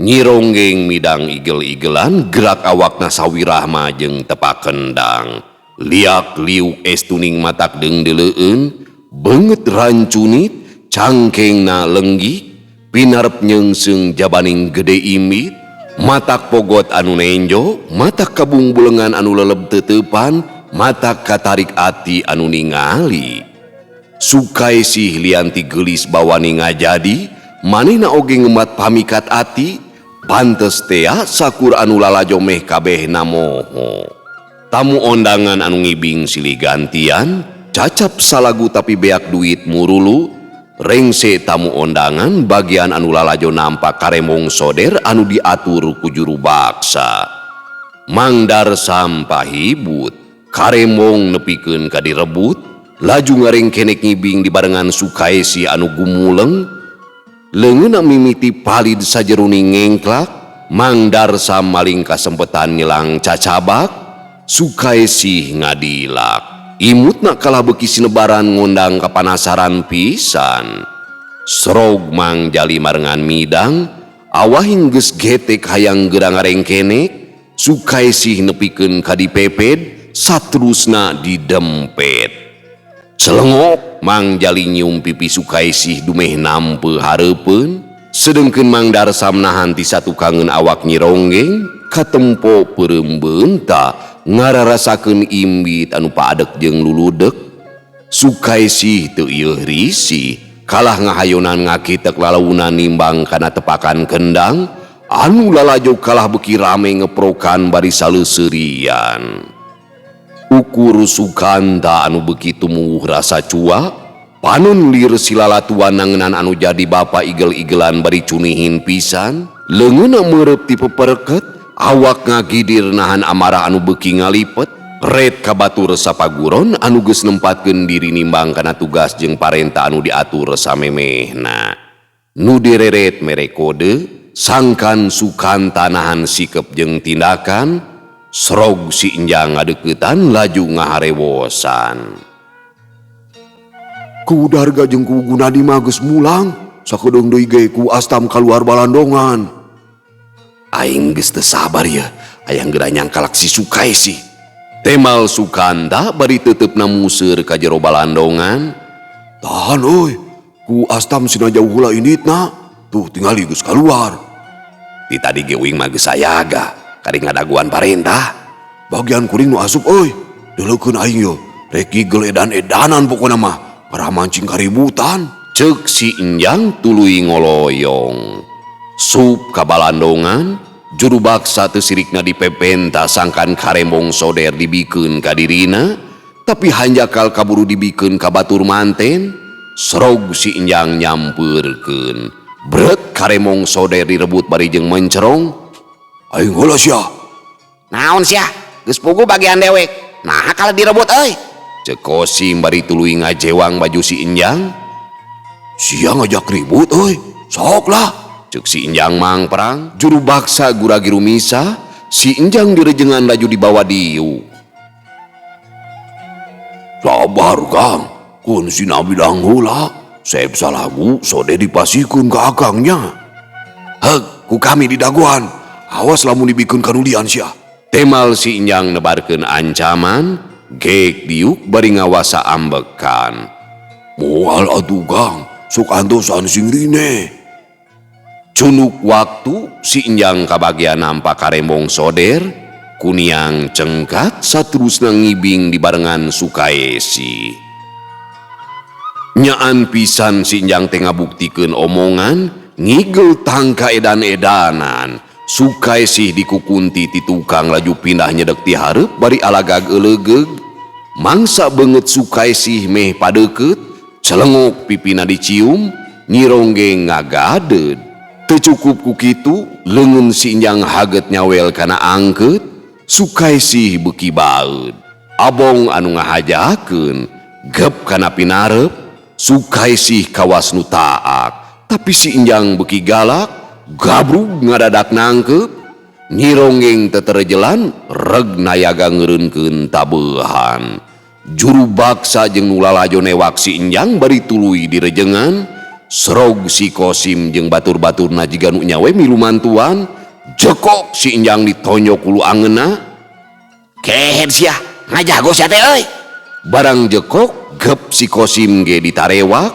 Nyi Ronggeng midang igel-igelan gerak awakna sawirahma jeung tepak kendang. Liak liuk estuning matak deungdeleueun, beungeut rancunit, cangkengna lenggik, pinarep nyeungseung jabaning gede imit, matak pogot anu nenjo, matak kabungbulengan anu leleb teteupan, matak katarik ati anu ningali. Sukaesih lianti geulis bawani ngajadi, manehna oge ngemat pamikat ati, pantes tea sakur anu lalajo meh kabehna moho. Tamu ondangan anu ngibing silih gantian, cacap salagu tapi beak duit murulu, rengse tamu ondangan bagian anu lalajo nampak karemong soder anu diatur ku juru baksa. Mang Darsam pahibut, karemong nepikeun ka direbut, laju ngarengkenek ngibing dibarengan Sukaesih anu gumuleng, leungeunna mimiti palid sajeroning ngengklak, Mang Darsam maling kasempetan nyelang cacabak, Sukaesih ngadilak. Imutna kalah beuki sinebaran ngondang kapanasaran pisan. Srog Mang Jali marengan midang, awahing geus getek hayang geura ngarengkenek, Sukaesih nepikeun ka dipeped, saterusna didempet. Celengok Mang Jali nyium pipi Sukaesih dumeh nampe hareupeun, sedengkeun Mang Darsam nahan ti satukangeun awak Nyi Ronggeng, katempo peureum beunta ngararasakeun imbit anu paadek jeung luludek. Sukaesih teu ieuh risih, kalah ngahayonan ngakitek lalaunan nimbang kana tepakan kendang anu lalajo kalah beuki rame ngeprokan bari saleuseurian. Ukur Sukanta anu beuki tumuwuh rasa cua, panon lir silalatuan nangenan anu jadi bapa igel-igelan bari cunihin pisan, leungeunna meureup ti pepereket, awak ngagidir nahan amarah anu beuki ngalipet, ret ka batur sapaguron anu geus nempatkeun diri nimbang kana tugas jeung parenta anu diatur samemehna. Nu direret mere kode, sangkan Sukanta nahan sikep jeung tindakan, srog si Enjang ngadeuketan laju ngaharewosan. Ku Darga jeung ku Gunadi mah geus mulang, sakedeung deui ge ku Astam kaluar balandongan. Aing geus teu sabar ye, hayang geura nyangkalak si Sukaesih. Temal Sukanta bari teutepna museur ka jero balandongan. Tahan euy, ku Astam sina jauh heula inditna. Tuh tingali geus kaluar. Ti tadi ge uing mah geus sayaga, kari ngadaguan parentah. Bagian kuring nu asup euy, deuleukeun aing ye, rek gigel edan-edanan pokona mah, parah mancing kaributan. Ceuk si Enjang tuluy ngoloyong. Sup ka balandongan, juru baksa teu sirikna dipepenta sangkan karembong soder dibikeun ka dirina, tapi hanjakal kaburu dibikeun ka batur manten, srog si Enjang nyampeurkeun. Bret karemong soder direbut bari jeung mencerong. Aing heula sia. Naon sia? Geus puguh bagian dewek. Naha kalah direbut euy? Ceuk Kosim bari tuluy ngajewang baju si Enjang. Sia ngajak ribut euy. Sok lah. Ceuk si Enjang mangprang, juru baksa guragi rumisa, si Enjang direjengan laju dibawa diuk. Sabar Kang, kun si Nabi dang heula. Sep salagu sode dipasikeun ka akangnya. Heug, ku kami di daguan. Awas lamun dibikeun kanulian sia. Temal si Enjang nebarkeun ancaman, geek diuk bari ngawasa ambekan. Moal atuh Kang, sok antosan sing rine. Cunuk waktu si Enjang kabagian nampak karembong soder, kuniang cengkat saterusna ngibing dibarengan Sukaesih. Nyaan pisan si Enjang teh ngabuktikeun omongan, ngigel tangka edan-edanan. Sukaesih dikukunti ti tukang laju pindah nyedek ti hareup bari alagag eulegeug. Mangsa beungeut Sukaesih meh padeukeut, celengok pipina dicium, Nyi Ronggeng ngagadeud. Teu cukup ku kitu, leungeun si Enjang haget nyawel kana angkeut, Sukaesih beuki baeud. Abong anu ngahajakeun gep kana pinarep Sukaisih kawas nu taak tapi si Enjang beuki galak gabrug ngadadak nangkep Nyi Ronggeng teterejelan reg nayaga ngeureunkeun tabeuhan. Juru baksa jeung nu lalajo newak si Enjang bari tuluy direjengan serog si Kosim jeung batur-baturna jiga nu nyawe milu mantuan jekok si Enjang ditonyok ku angeunna. Kehed sia ngajago sia teh euy. Barang jekok gep si Kosim ge ditarewak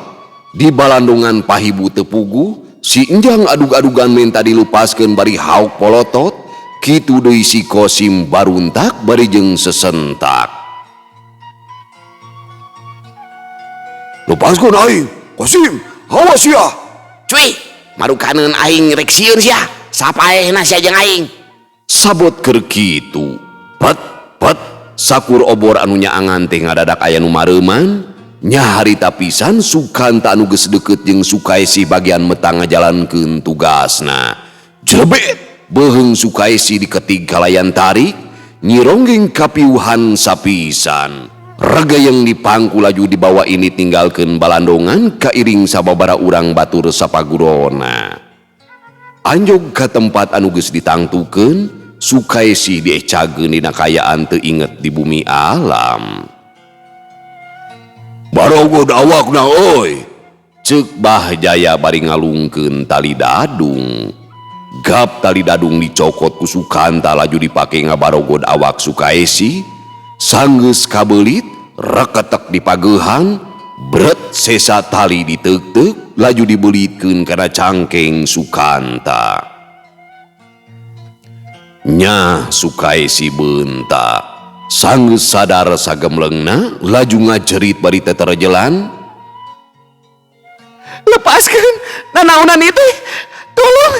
di balandungan pahibu teu puguh si Enjang adug-adugan menta dilupaskeun bari hauk polotot kitu deui si Kosim baruntak bari jeung sesentak. Lepaskeun aing Kosim, hawas sia. Cuy, marukaneun aing rek sieun sia. Sapaehna sia jeung aing. Sabot keur kitu pet pet sakur obor anu nyaangan teh ngadadak aya nu mareuman nyaharita pisan Sukanta anu geus deukeut jeung Sukaisih bagian metang ngajalankeun tugasna. Jlebet beuheung Sukaisih diketig kalayan tarik Nyi Ronggeng kapiuhan sapisan. Regayeng dipangku laju dibawa ini tinggalkeun balandongan kairing sababara urang batur sapagurona. Anjog ka tempat anu geus ditangtukeun Sukaisih diecageun dina kayaan teu inget di bumi alam. Barogod awakna euy. Ceuk Bah Jaya bari ngalungkeun tali dadung. Gap tali dadung dicokot ku Sukanta laju dipake ngabarogod awak Sukaisih. Sanggeus kabelit reketek dipageuhan bret sesa tali diteuk-teuk laju dibelitkeun kana cangkeng Sukanta. Nya Sukaisih beunta sanggeus sadar sagemlengna laju ngajerit bari teterejelan. Lepaskeun nanaonan ieu teh, tolong.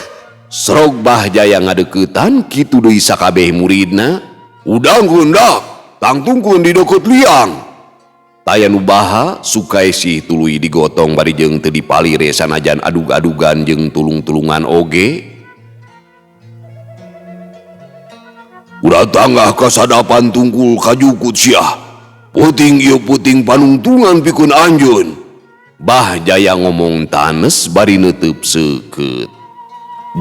Serog Bah Jaya ngadeuketan kitu deui sakabeh muridna. Udangkeun dak, tangtungkeun di deukeut liang. Taya nu baha Sukaisih tuluy digotong bari jeung teu dipalire sanajan adug-adugan jeung tulung-tulungan oge. Udah tanggah kasadapan tungkul kajukut siah. Puting ieu puting panungtungan pikeun anjeun. Bah Jaya ngomong tanes bari neuteub seukeut.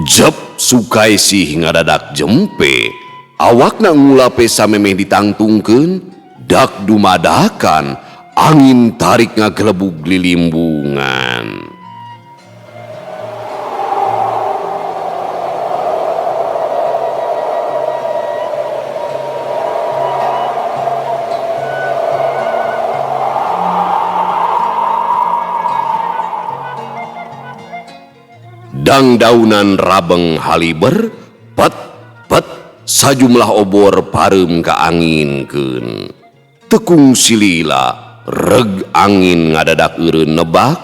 Jep Sukaisih ngadadak jempe. Awakna ngulape samemeh ditangtungkeun dak dumadakan angin tarik ngagelebug lilimbungan. Dangdaunan rabeng haliber pet pet sajumlah obor pareum kaanginkeun. Tekung silila reg angin ngadadak eureun nebak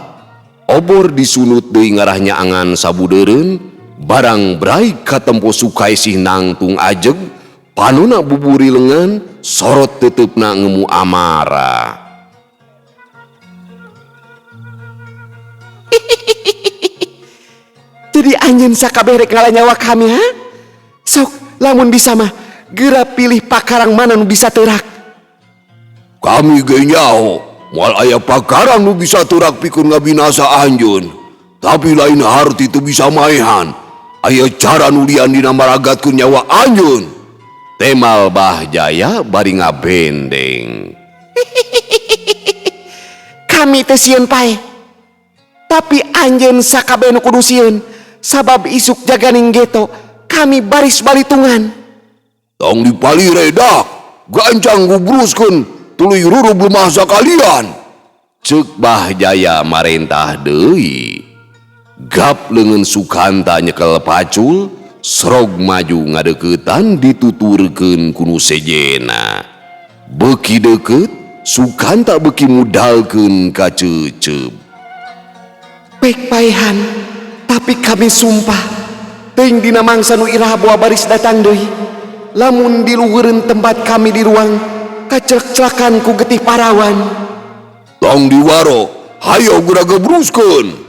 obor disunut deui ngarah nyaangan sabudeureun barang brai katempo Sukaisih nangtung ajeg panona buburi lengan sorot teuteup-na ngemu amarah. Jadi anjeun sakabeh rek ngalanyawa kami ha? Sok lamun bisa mah geura pilih pakarang mana nu bisa teurak. Kami ge nyaho moal aya pakarang nu bisa teurak pikeun ngabinasa anjeun. Tapi lain harti teu bisa maehan. Aya cara nu lian dina maragatkeun nyawa anjeun. Temal Bah Jaya bari ngabendeng. Kami teh sieun pae. Tapi anjeun sakabeh nu kudu sieun. Sabab isuk jaganing geto kami baris balitungan. Tong dipalire dak, gancang gubruskeun tuluy rurub lemah sakalian. Ceuk Bah Jaya marentah deui. Gap leungeun Sukanta nyekel pacul, serog maju ngadeuketan dituturkeun ku nu sejena. Beuki deukeut, Sukanta beuki mudalkeun ka Ceuceup. Pek paehan, tapi kami sumpah teuing dina mangsa nu iraha boa baris datang deui. Lamun diluhureun tempat kami di ruang kacelek-celakan ku getih parawan. Tong diwaro, hayo geura gebruskeun.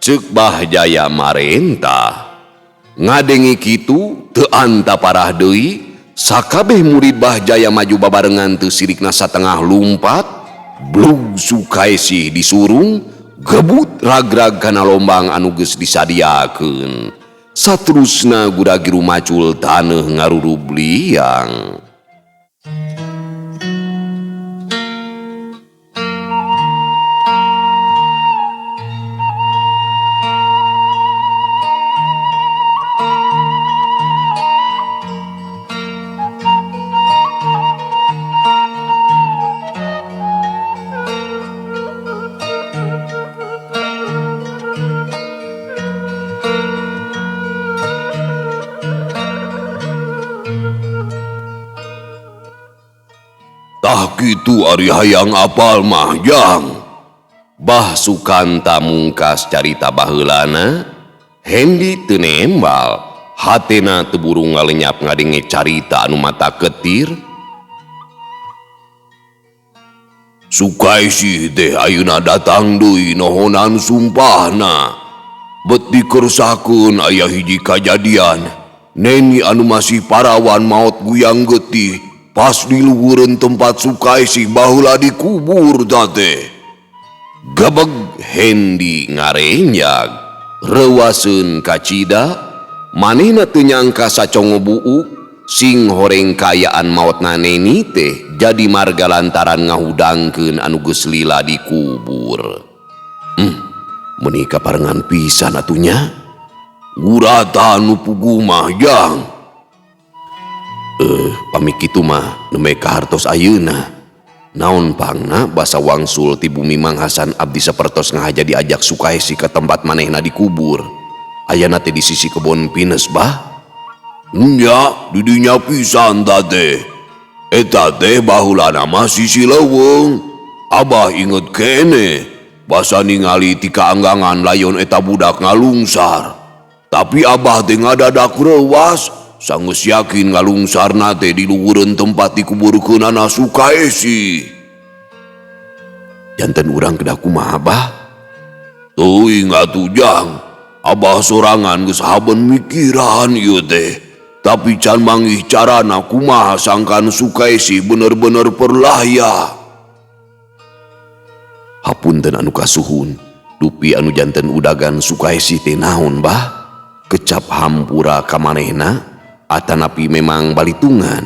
Ceuk Bah Jaya marentah. Ngadengi kitu teu anta parah deui, Sakabeh murid Bah Jaya maju babarengan teu sirikna satengah lumpat, blug Sukaesih disurung, gebut ragrag kana lombang anu geus disadiakeun. Saterusna guragiru macul taneuh ngarurub liang. Tah kitu ari hayang apal mah jang. Bah Sukanta mungkas carita baheulana, Hendi teu nembal, hatena teu buru ngalenyap ngadenge carita anu mata ketir. Sukaesih teh ayeuna datang deui nohonan sumpahna. Bet dikersakeun aya hiji kajadian. Neni anu masih parawan maot guyang getih. Pas di luhureun tempat Sukaesih baheula dikubur teh. Gebeg Hendi ngarenjag, reuaseun kacida, manehna teu nyangka sacongo buuk sing horeng kaayaan maotna Neni teh jadi marga lantaran ngahudangkeun anu geus lila dikubur. Meuni kaparengan pisan atuh nya. Gurata nu puguh mah jang. Pami kitu mah nembe kahartos ayeuna. Naon pangna basa wangsul ti bumi Mang Hasan abdi sapertos ngahaja diajak Sukaesih ka tempat manehna dikubur. Ayana teh di sisi kebon pinus bah. Nya di dinya pisan ta teh. Eta teh baheulana mah sisi leuweung. Abah inget kene basa ningali ti kaanggangan layon eta budak ngalungsar. Tapi abah teh ngadadak reuas. Sanggeus yakin ngalungsarna teh di luhureun tempat dikuburkeunana Sukaesih. Janten urang kedah kumaha bah? Teuing atuh jang, abah sorangan geus haben mikiran ieu teh. Tapi can manggih carana kumaha sangkan Sukaesih bener-bener perlahya. Hapunten anu kasuhun, dupi anu janten udagan Sukaesih teh naon bah? Kecap hampura ka manehna atanapi memang balitungan.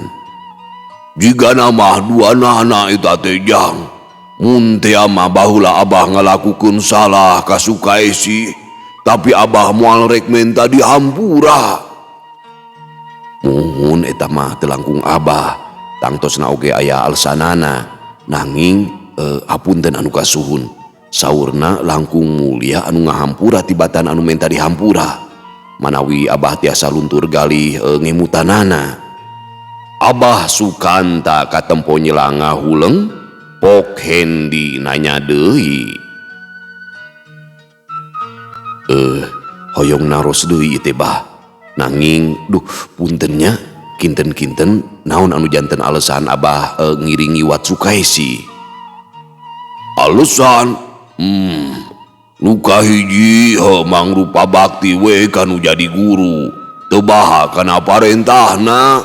Jigana mah duanana eta teh jang. Mun teh mah baheula abah ngalakukeun salah ka Sukaesih, tapi abah moal rek menta dihampura. Muhun eta mah teu langkung abah, tangtosna oge aya alesanana. Nanging hapunten anu kasuhun, saurna langkung mulia anu ngahampura tibatan anu menta dihampura. Manawi abah tiasa luntur galih ngemutanana. Abah Sukanta katempo nyela ngahuleng, Pok Hendi nanya deui. Hoyong naros deui teh bah. Nanging duh puntennya kinten-kinten naon anu janten alesan abah ngiringi wat Sukaesih. Alesan? Luka hiji mangrupa bakti we kanu jadi guru. Teu baha kana parentahna.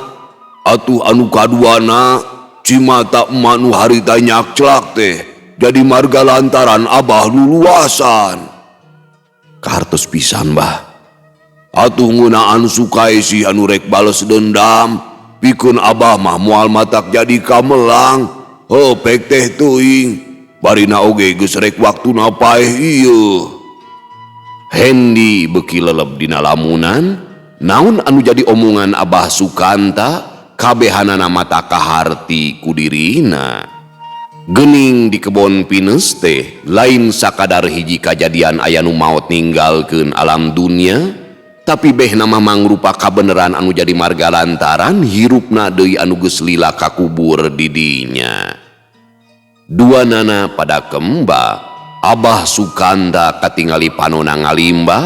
Atuh anu kaduana cimata emak nu harita nyakclak teh jadi marga lantaran abah luluasan. Kahartos pisan bah. Atuh ngeunaan Sukaesih anu rek bales dendam, pikeun abah mah moal matak jadi kamelang. Heuh pek teh teuing. Barina oge geus rek waktuna paeh ieu. Hendi beuki leleb dina lamunan, naon anu jadi omongan Abah Sukanta kabehanana mata kaharti ku dirina. Gening di kebon pinus teh lain sakadar hiji kajadian aya nu maot ninggalkeun alam dunia, tapi behna mah mangrupa kabeneran anu jadi marga lantaran hirupna deui anu geus lila kakubur di dinya. Dua nana pada kemba, Abah Sukanta katingali panona ngalimba,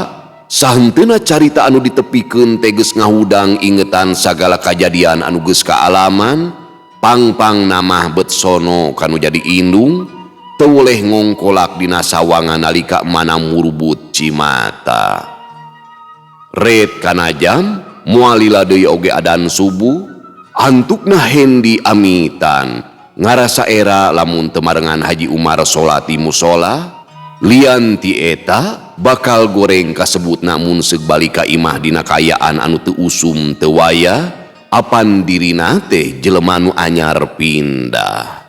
sahenteuna carita anu ditepikeun teh geus ngahudang ingetan sagala kajadian anu geus kaalaman, pangpang namah bet sono kanu jadi indung, teu weleh ngongkolak dina sawangan nalika mana murubut cimata. Ret kana jam, moal lila deui oge adan subuh, Antukna Hendi amitan ngarasa era lamun temarengan Haji Umar salat di musola lian ti eta bakal goreng kasebutna mun seug balik ka imah dina kaayaan anu teu usum teu waya apan dirina teh jelema nu anyar pindah.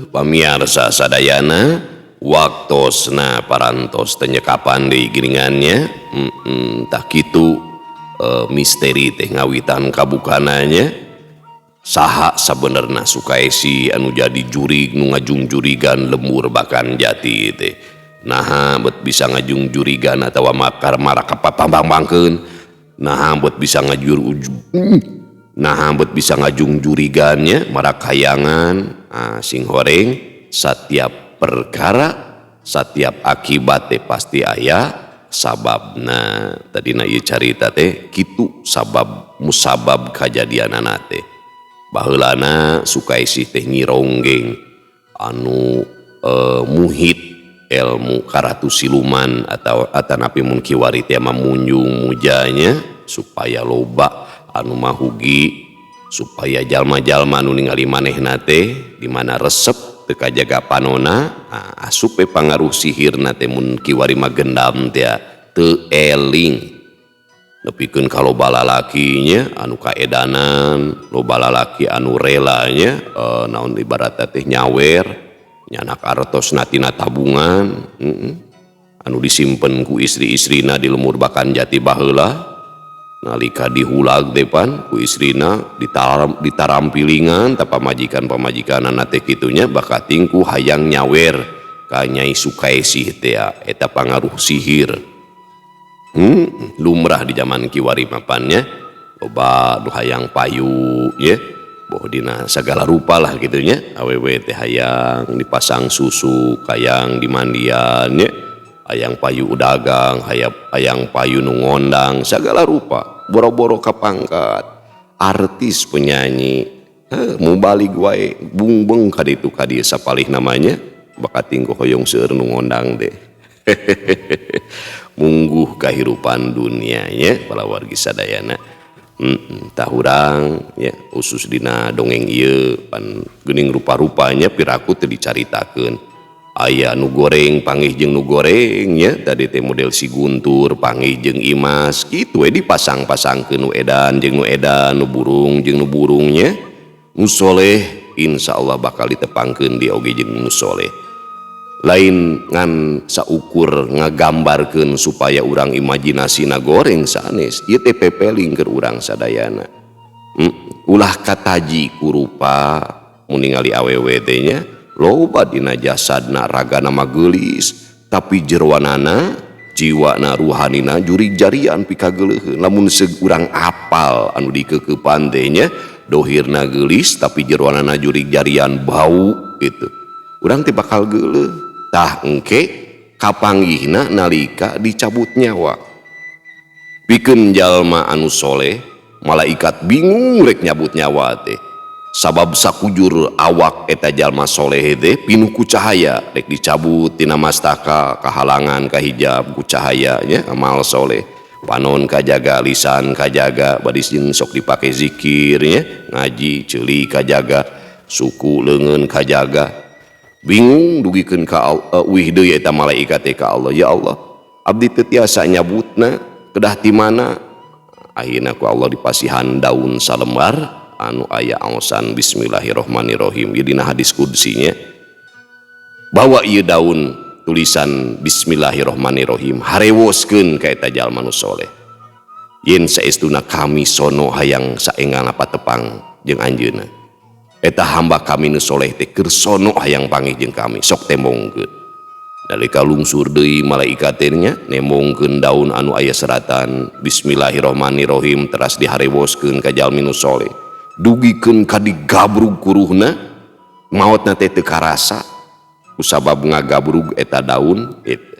Pamiarsa sadayana waktosna parantos tenyekapan deui giringannya tah kitu misteri teh ngawitan kabukananya saha sabenerna Sukaesi anu jadi jurig nu ngajungjurigan lembur bakan jati teh naha bet bisa ngajungjurigan atawa makar marak kapapambang-bangkeun naha bet bisa ngajur naha bet bisa ngajungjurigannya marak hayangan sing horeng setiap perkara setiap akibat teh pasti aya sababna. Tadina ieu carita teh kitu sabab musabab kajadianana teh. Baheulana Sukaesi teh Nyi Ronggeng anu muhit ilmu karatu siluman atau atanapi mun kiwari teh mamunjung mujanya supaya loba anu mahugi supaya jalma-jalma nu ningali manehna teh di mana resep teu kajaga panona asup we pangaruh sihirna teh mun kiwari mah gendam teh teu eling nepikeun ka loba lalakinya anu kaedanan loba lalaki anu relanya naon ibaratna teh nyawer nyanak artosna tina tabungan anu disimpen ku istri-istrina di lemur bakan jati baheula nalika dihulag depan ku istrina ditarampilingan ta pamajikan-pamajikanana teh kitunya bakating ku hayang nyawer ka Nyai Sukaesih teh eta pangaruh sihir. Lumrah di zaman kiwari mapannya loba nu hayang payu ye boh dina sagala rupa lah gitunya awewe teh hayang dipasang susu hayang dimandian ye hayang payu dagang hayang payu nu ngondang sagala rupa boro-boro kapangkat artis penyanyi mubalig wae bungbeng ka ditu ka dieu sapalih namanya bakating ku hoyong seueur nu ngondang deh. Mungguh kahirupan dunia nya palawargi sadayana tah urang ya khusus dina dongeng ieu pan geuning rupa-rupanya piraku teu dicaritakeun aya nu goreng panggih jeung nu goreng nya tadi teh model si Guntur panggih jeung Imas kitu we dipasang-pasangkeun nu edan jeung nu edan nu burung jeung nu burungnya nu soleh insyaallah bakal ditepangkeun dia oge jeung nu soleh lain ngan saukur ngagambarkeun supaya urang imajinasina goreng sanes ieu teh pepeling keur urang sadayana. Ulah kataji ku rupa mun ningali awewe teh nya loba dina jasadna ragana mah geulis tapi jeroanana jiwana ruhanina jurig jarian pikageuleuheun lamun seug urang apal anu dikeukepan teh nya dohirna geulis tapi jeroanana jurig jarian bau gitu urang teh bakal geuleuh. Tah engke kapanggihna nalika dicabut nyawa pikeun jalma anu soleh malaikat bingung rek nyabut nyawa teh sabab sakujur awak eta jalma soleh teh pinuh ku cahaya rek dicabut tina mastaka kahalangan kahijab ku cahaya nya amal soleh panon kajaga lisan kajaga badis jeung sok dipake zikir nya ngaji ceuli kajaga suku leungeun kajaga bingung dugikeun ka uih deui eta malaikat teh ka Allah ya Allah abdi teu tiasa nyabutna kedah ti mana akhirna ku Allah dipasihan daun salembar anu aya aosan bismillahirrahmanirrahim ieu dina hadis qudsinya bawa ieu daun tulisan bismillahirrahmanirrahim harewoskeun ka eta jalma nu soleh yen saestuna kami sono hayang saenggalna patepang jeung anjeunna eta hamba kami nu soleh teh keur sono hayang panggih jeung kami sok tembongkeun nalika lungsur deui malaikat teh nya nembongkeun daun anu aya seratan bismillahirrahmanirrahim teras diharewoskeun ka jalmi nu soleh dugikeun ka digabrug kuruhna maotna teh teu karasa kusabab ngagabrug eta daun eta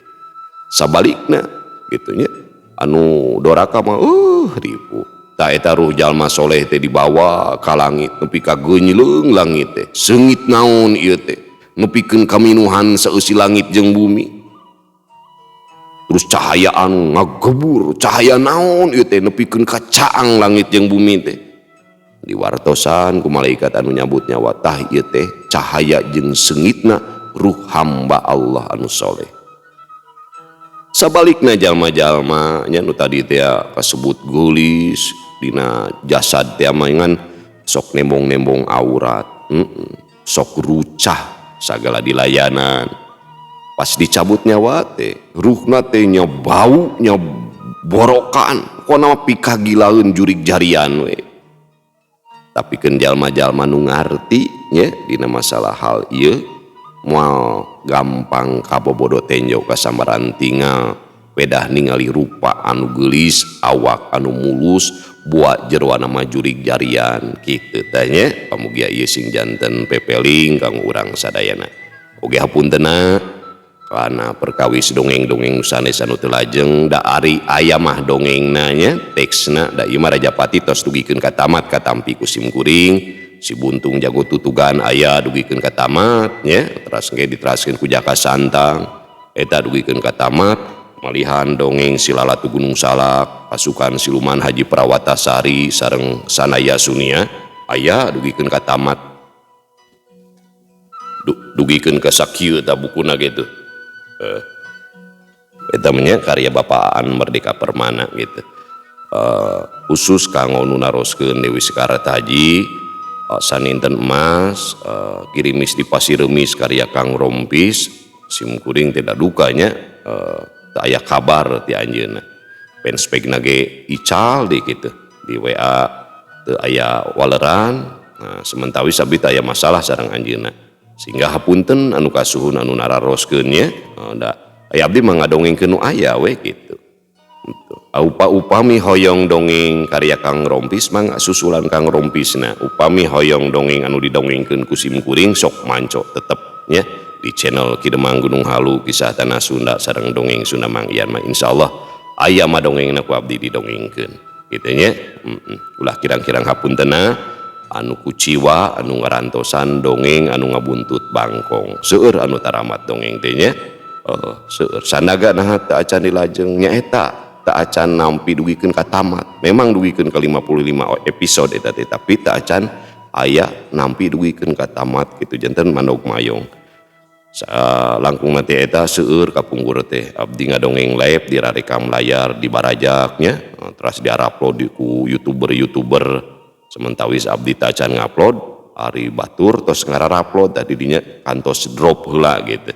sabalikna kitu nya anu doraka mah ribu. Tah eta ruh jalma soleh teh dibawa ka langit nepi ka geunyileung langit teh. Seungit naon ieu teh? Nepikeun kaminuhan saeusi langit jeung bumi. Terus cahaya anu ngagebur, cahaya naon ieu teh nepikeun ka caang langit jeung bumi teh. Diwartosan ku malaikat anu nyabut nyawa, tah ieu teh cahaya jeung seungitna ruh hamba Allah anu soleh. Sabalikna jalma-jalma nya nu tadi teh kasebut geulis dina jasad teh mah ngan sok nembong-nembong aurat, sok rucah sagala dilayanan. Pas dicabut nyawa teh, ruhna teh nya bau nya borokan, pokona mah pikagilaeun jurig jarian we. Tapi keun jalma-jalma nu ngarti nya dina masalah hal ieu moal gampang kabobodo tenjo kasambaran tingal pedah ningali rupa anu geulis, awak anu mulus, buat jeroana mah jurig jarian kitu teh nya. Pamugia ieu sing janten pepeling kanggo urang sadayana. Oge hapuntena kana perkawis dongeng-dongeng sanes anu teu lajeng, da ari aya mah dongengna nya teksna, da ieu mah Rajapati tos dugikeun ka tamat katampi ku sim kuring. Si Buntung Jago Tutugan aya dugikeun ka tamat nya, teras ge diteraskeun ku Jaka Santang eta dugikeun ka tamat. Malihan dongeng Silalatu Gunung Salak, pasukan siluman Haji Prawatasari sareng Sanaya Sunia aya dugikeun ka tamat. Dugikeun ka sakieu ta bukuna gitu. Eta mah nya karya Bapak Aan Merdeka Permana gitu. Khusus kanggo nu naroskeun Dewi Sekartaji, Saninten Emas, Girimis di Pasir Remis karya Kang Rompis, sim kuring tidak dukanya, teu aya kabar ti anjeunna. Fanspage-na ge ical di gitu, di WA teu aya waleran. Nah, sementawis abdi teu aya masalah sareng anjeunna. Sehingga hapunten anu kasuhun anu nararoskeun nya, da aya abdi mah ngadongengkeun nu aya we gitu. Upa-upami hoyong dongeng karya Kang Rompis mah susulan Kang Rompisna. Upami hoyong dongeng anu didongengkeun ku sim kuring sok manco tetep nya di channel Ki Demang Gunung Halu Kisah Tanah Sunda sareng dongeng Sunda Mang Ian mah insyaallah aya mah dongengna ku abdi didongengkeun kitu nya. Ulah kirang-kirang hapuntena anu kuciwa anu ngarantosan dongeng anu ngabuntut bangkong. Seueur anu taramat dongeng teh nya. Seueur sanaga naha teu acan dilajeng nya eta teu acan nampi dugikeun ka tamat. Memang dugikeun ka 55 episode eta teh, tapi teu acan aya nampi dugikeun ka tamat kitu janten mandog mayong. Langkung nanti eta seueur kapungkur teh abdi ngadongeng live dirarekam layar di barajak nya, teras diupload di ku youtuber-youtuber. Sementawis abdi teu acan ngupload, ari batur tos ngararupload tadi dinya kantos drop heula gitu.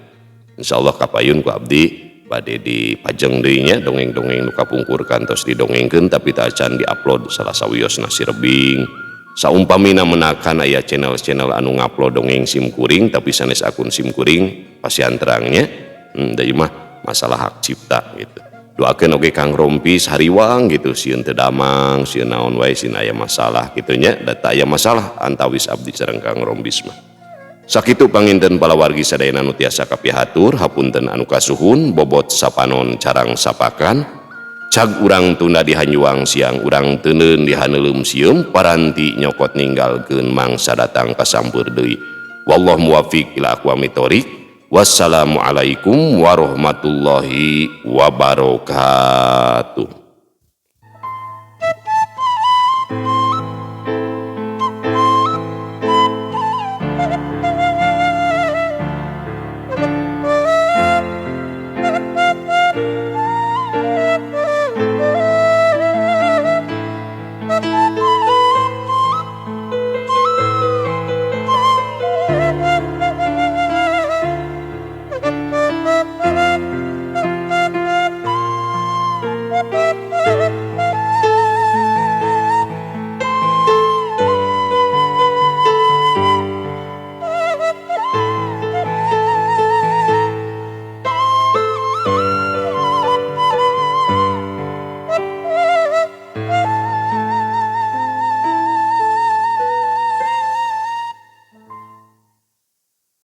Insyaallah kapayun ku abdi bade dipajeng deui nya dongeng-dongeng nu kapungkur kantos didongengkeun tapi teu acan diupload salah sawiosna si Rebing. Saumpamina menakan aya channel-channel anu ngupload dongeng sim kuring tapi sanes akun sim kuring pasian terangnya, da ieu mah masalah hak cipta gitu. Doakeun oge Kang Rompis hariwang gitu, sieun teu damang, sieun naon wae, sieun aya masalah kitu nya, da teu aya masalah antawis abdi sareng Kang Rompis mah. Sakitu panginten palawargi sadayana nu tiasa kapihatur, hapunten anu kasuhun, bobot sapanon carang sapakan, cag urang tunda dihanjuang siang urang teuneun dihaneuleum sieum, paranti nyokot ninggalkeun mangsa datang kasampeur deui. Wallahu muwaffiq ila aqwamit thoriq. Wassalamualaikum warahmatullahi wabarakatuh.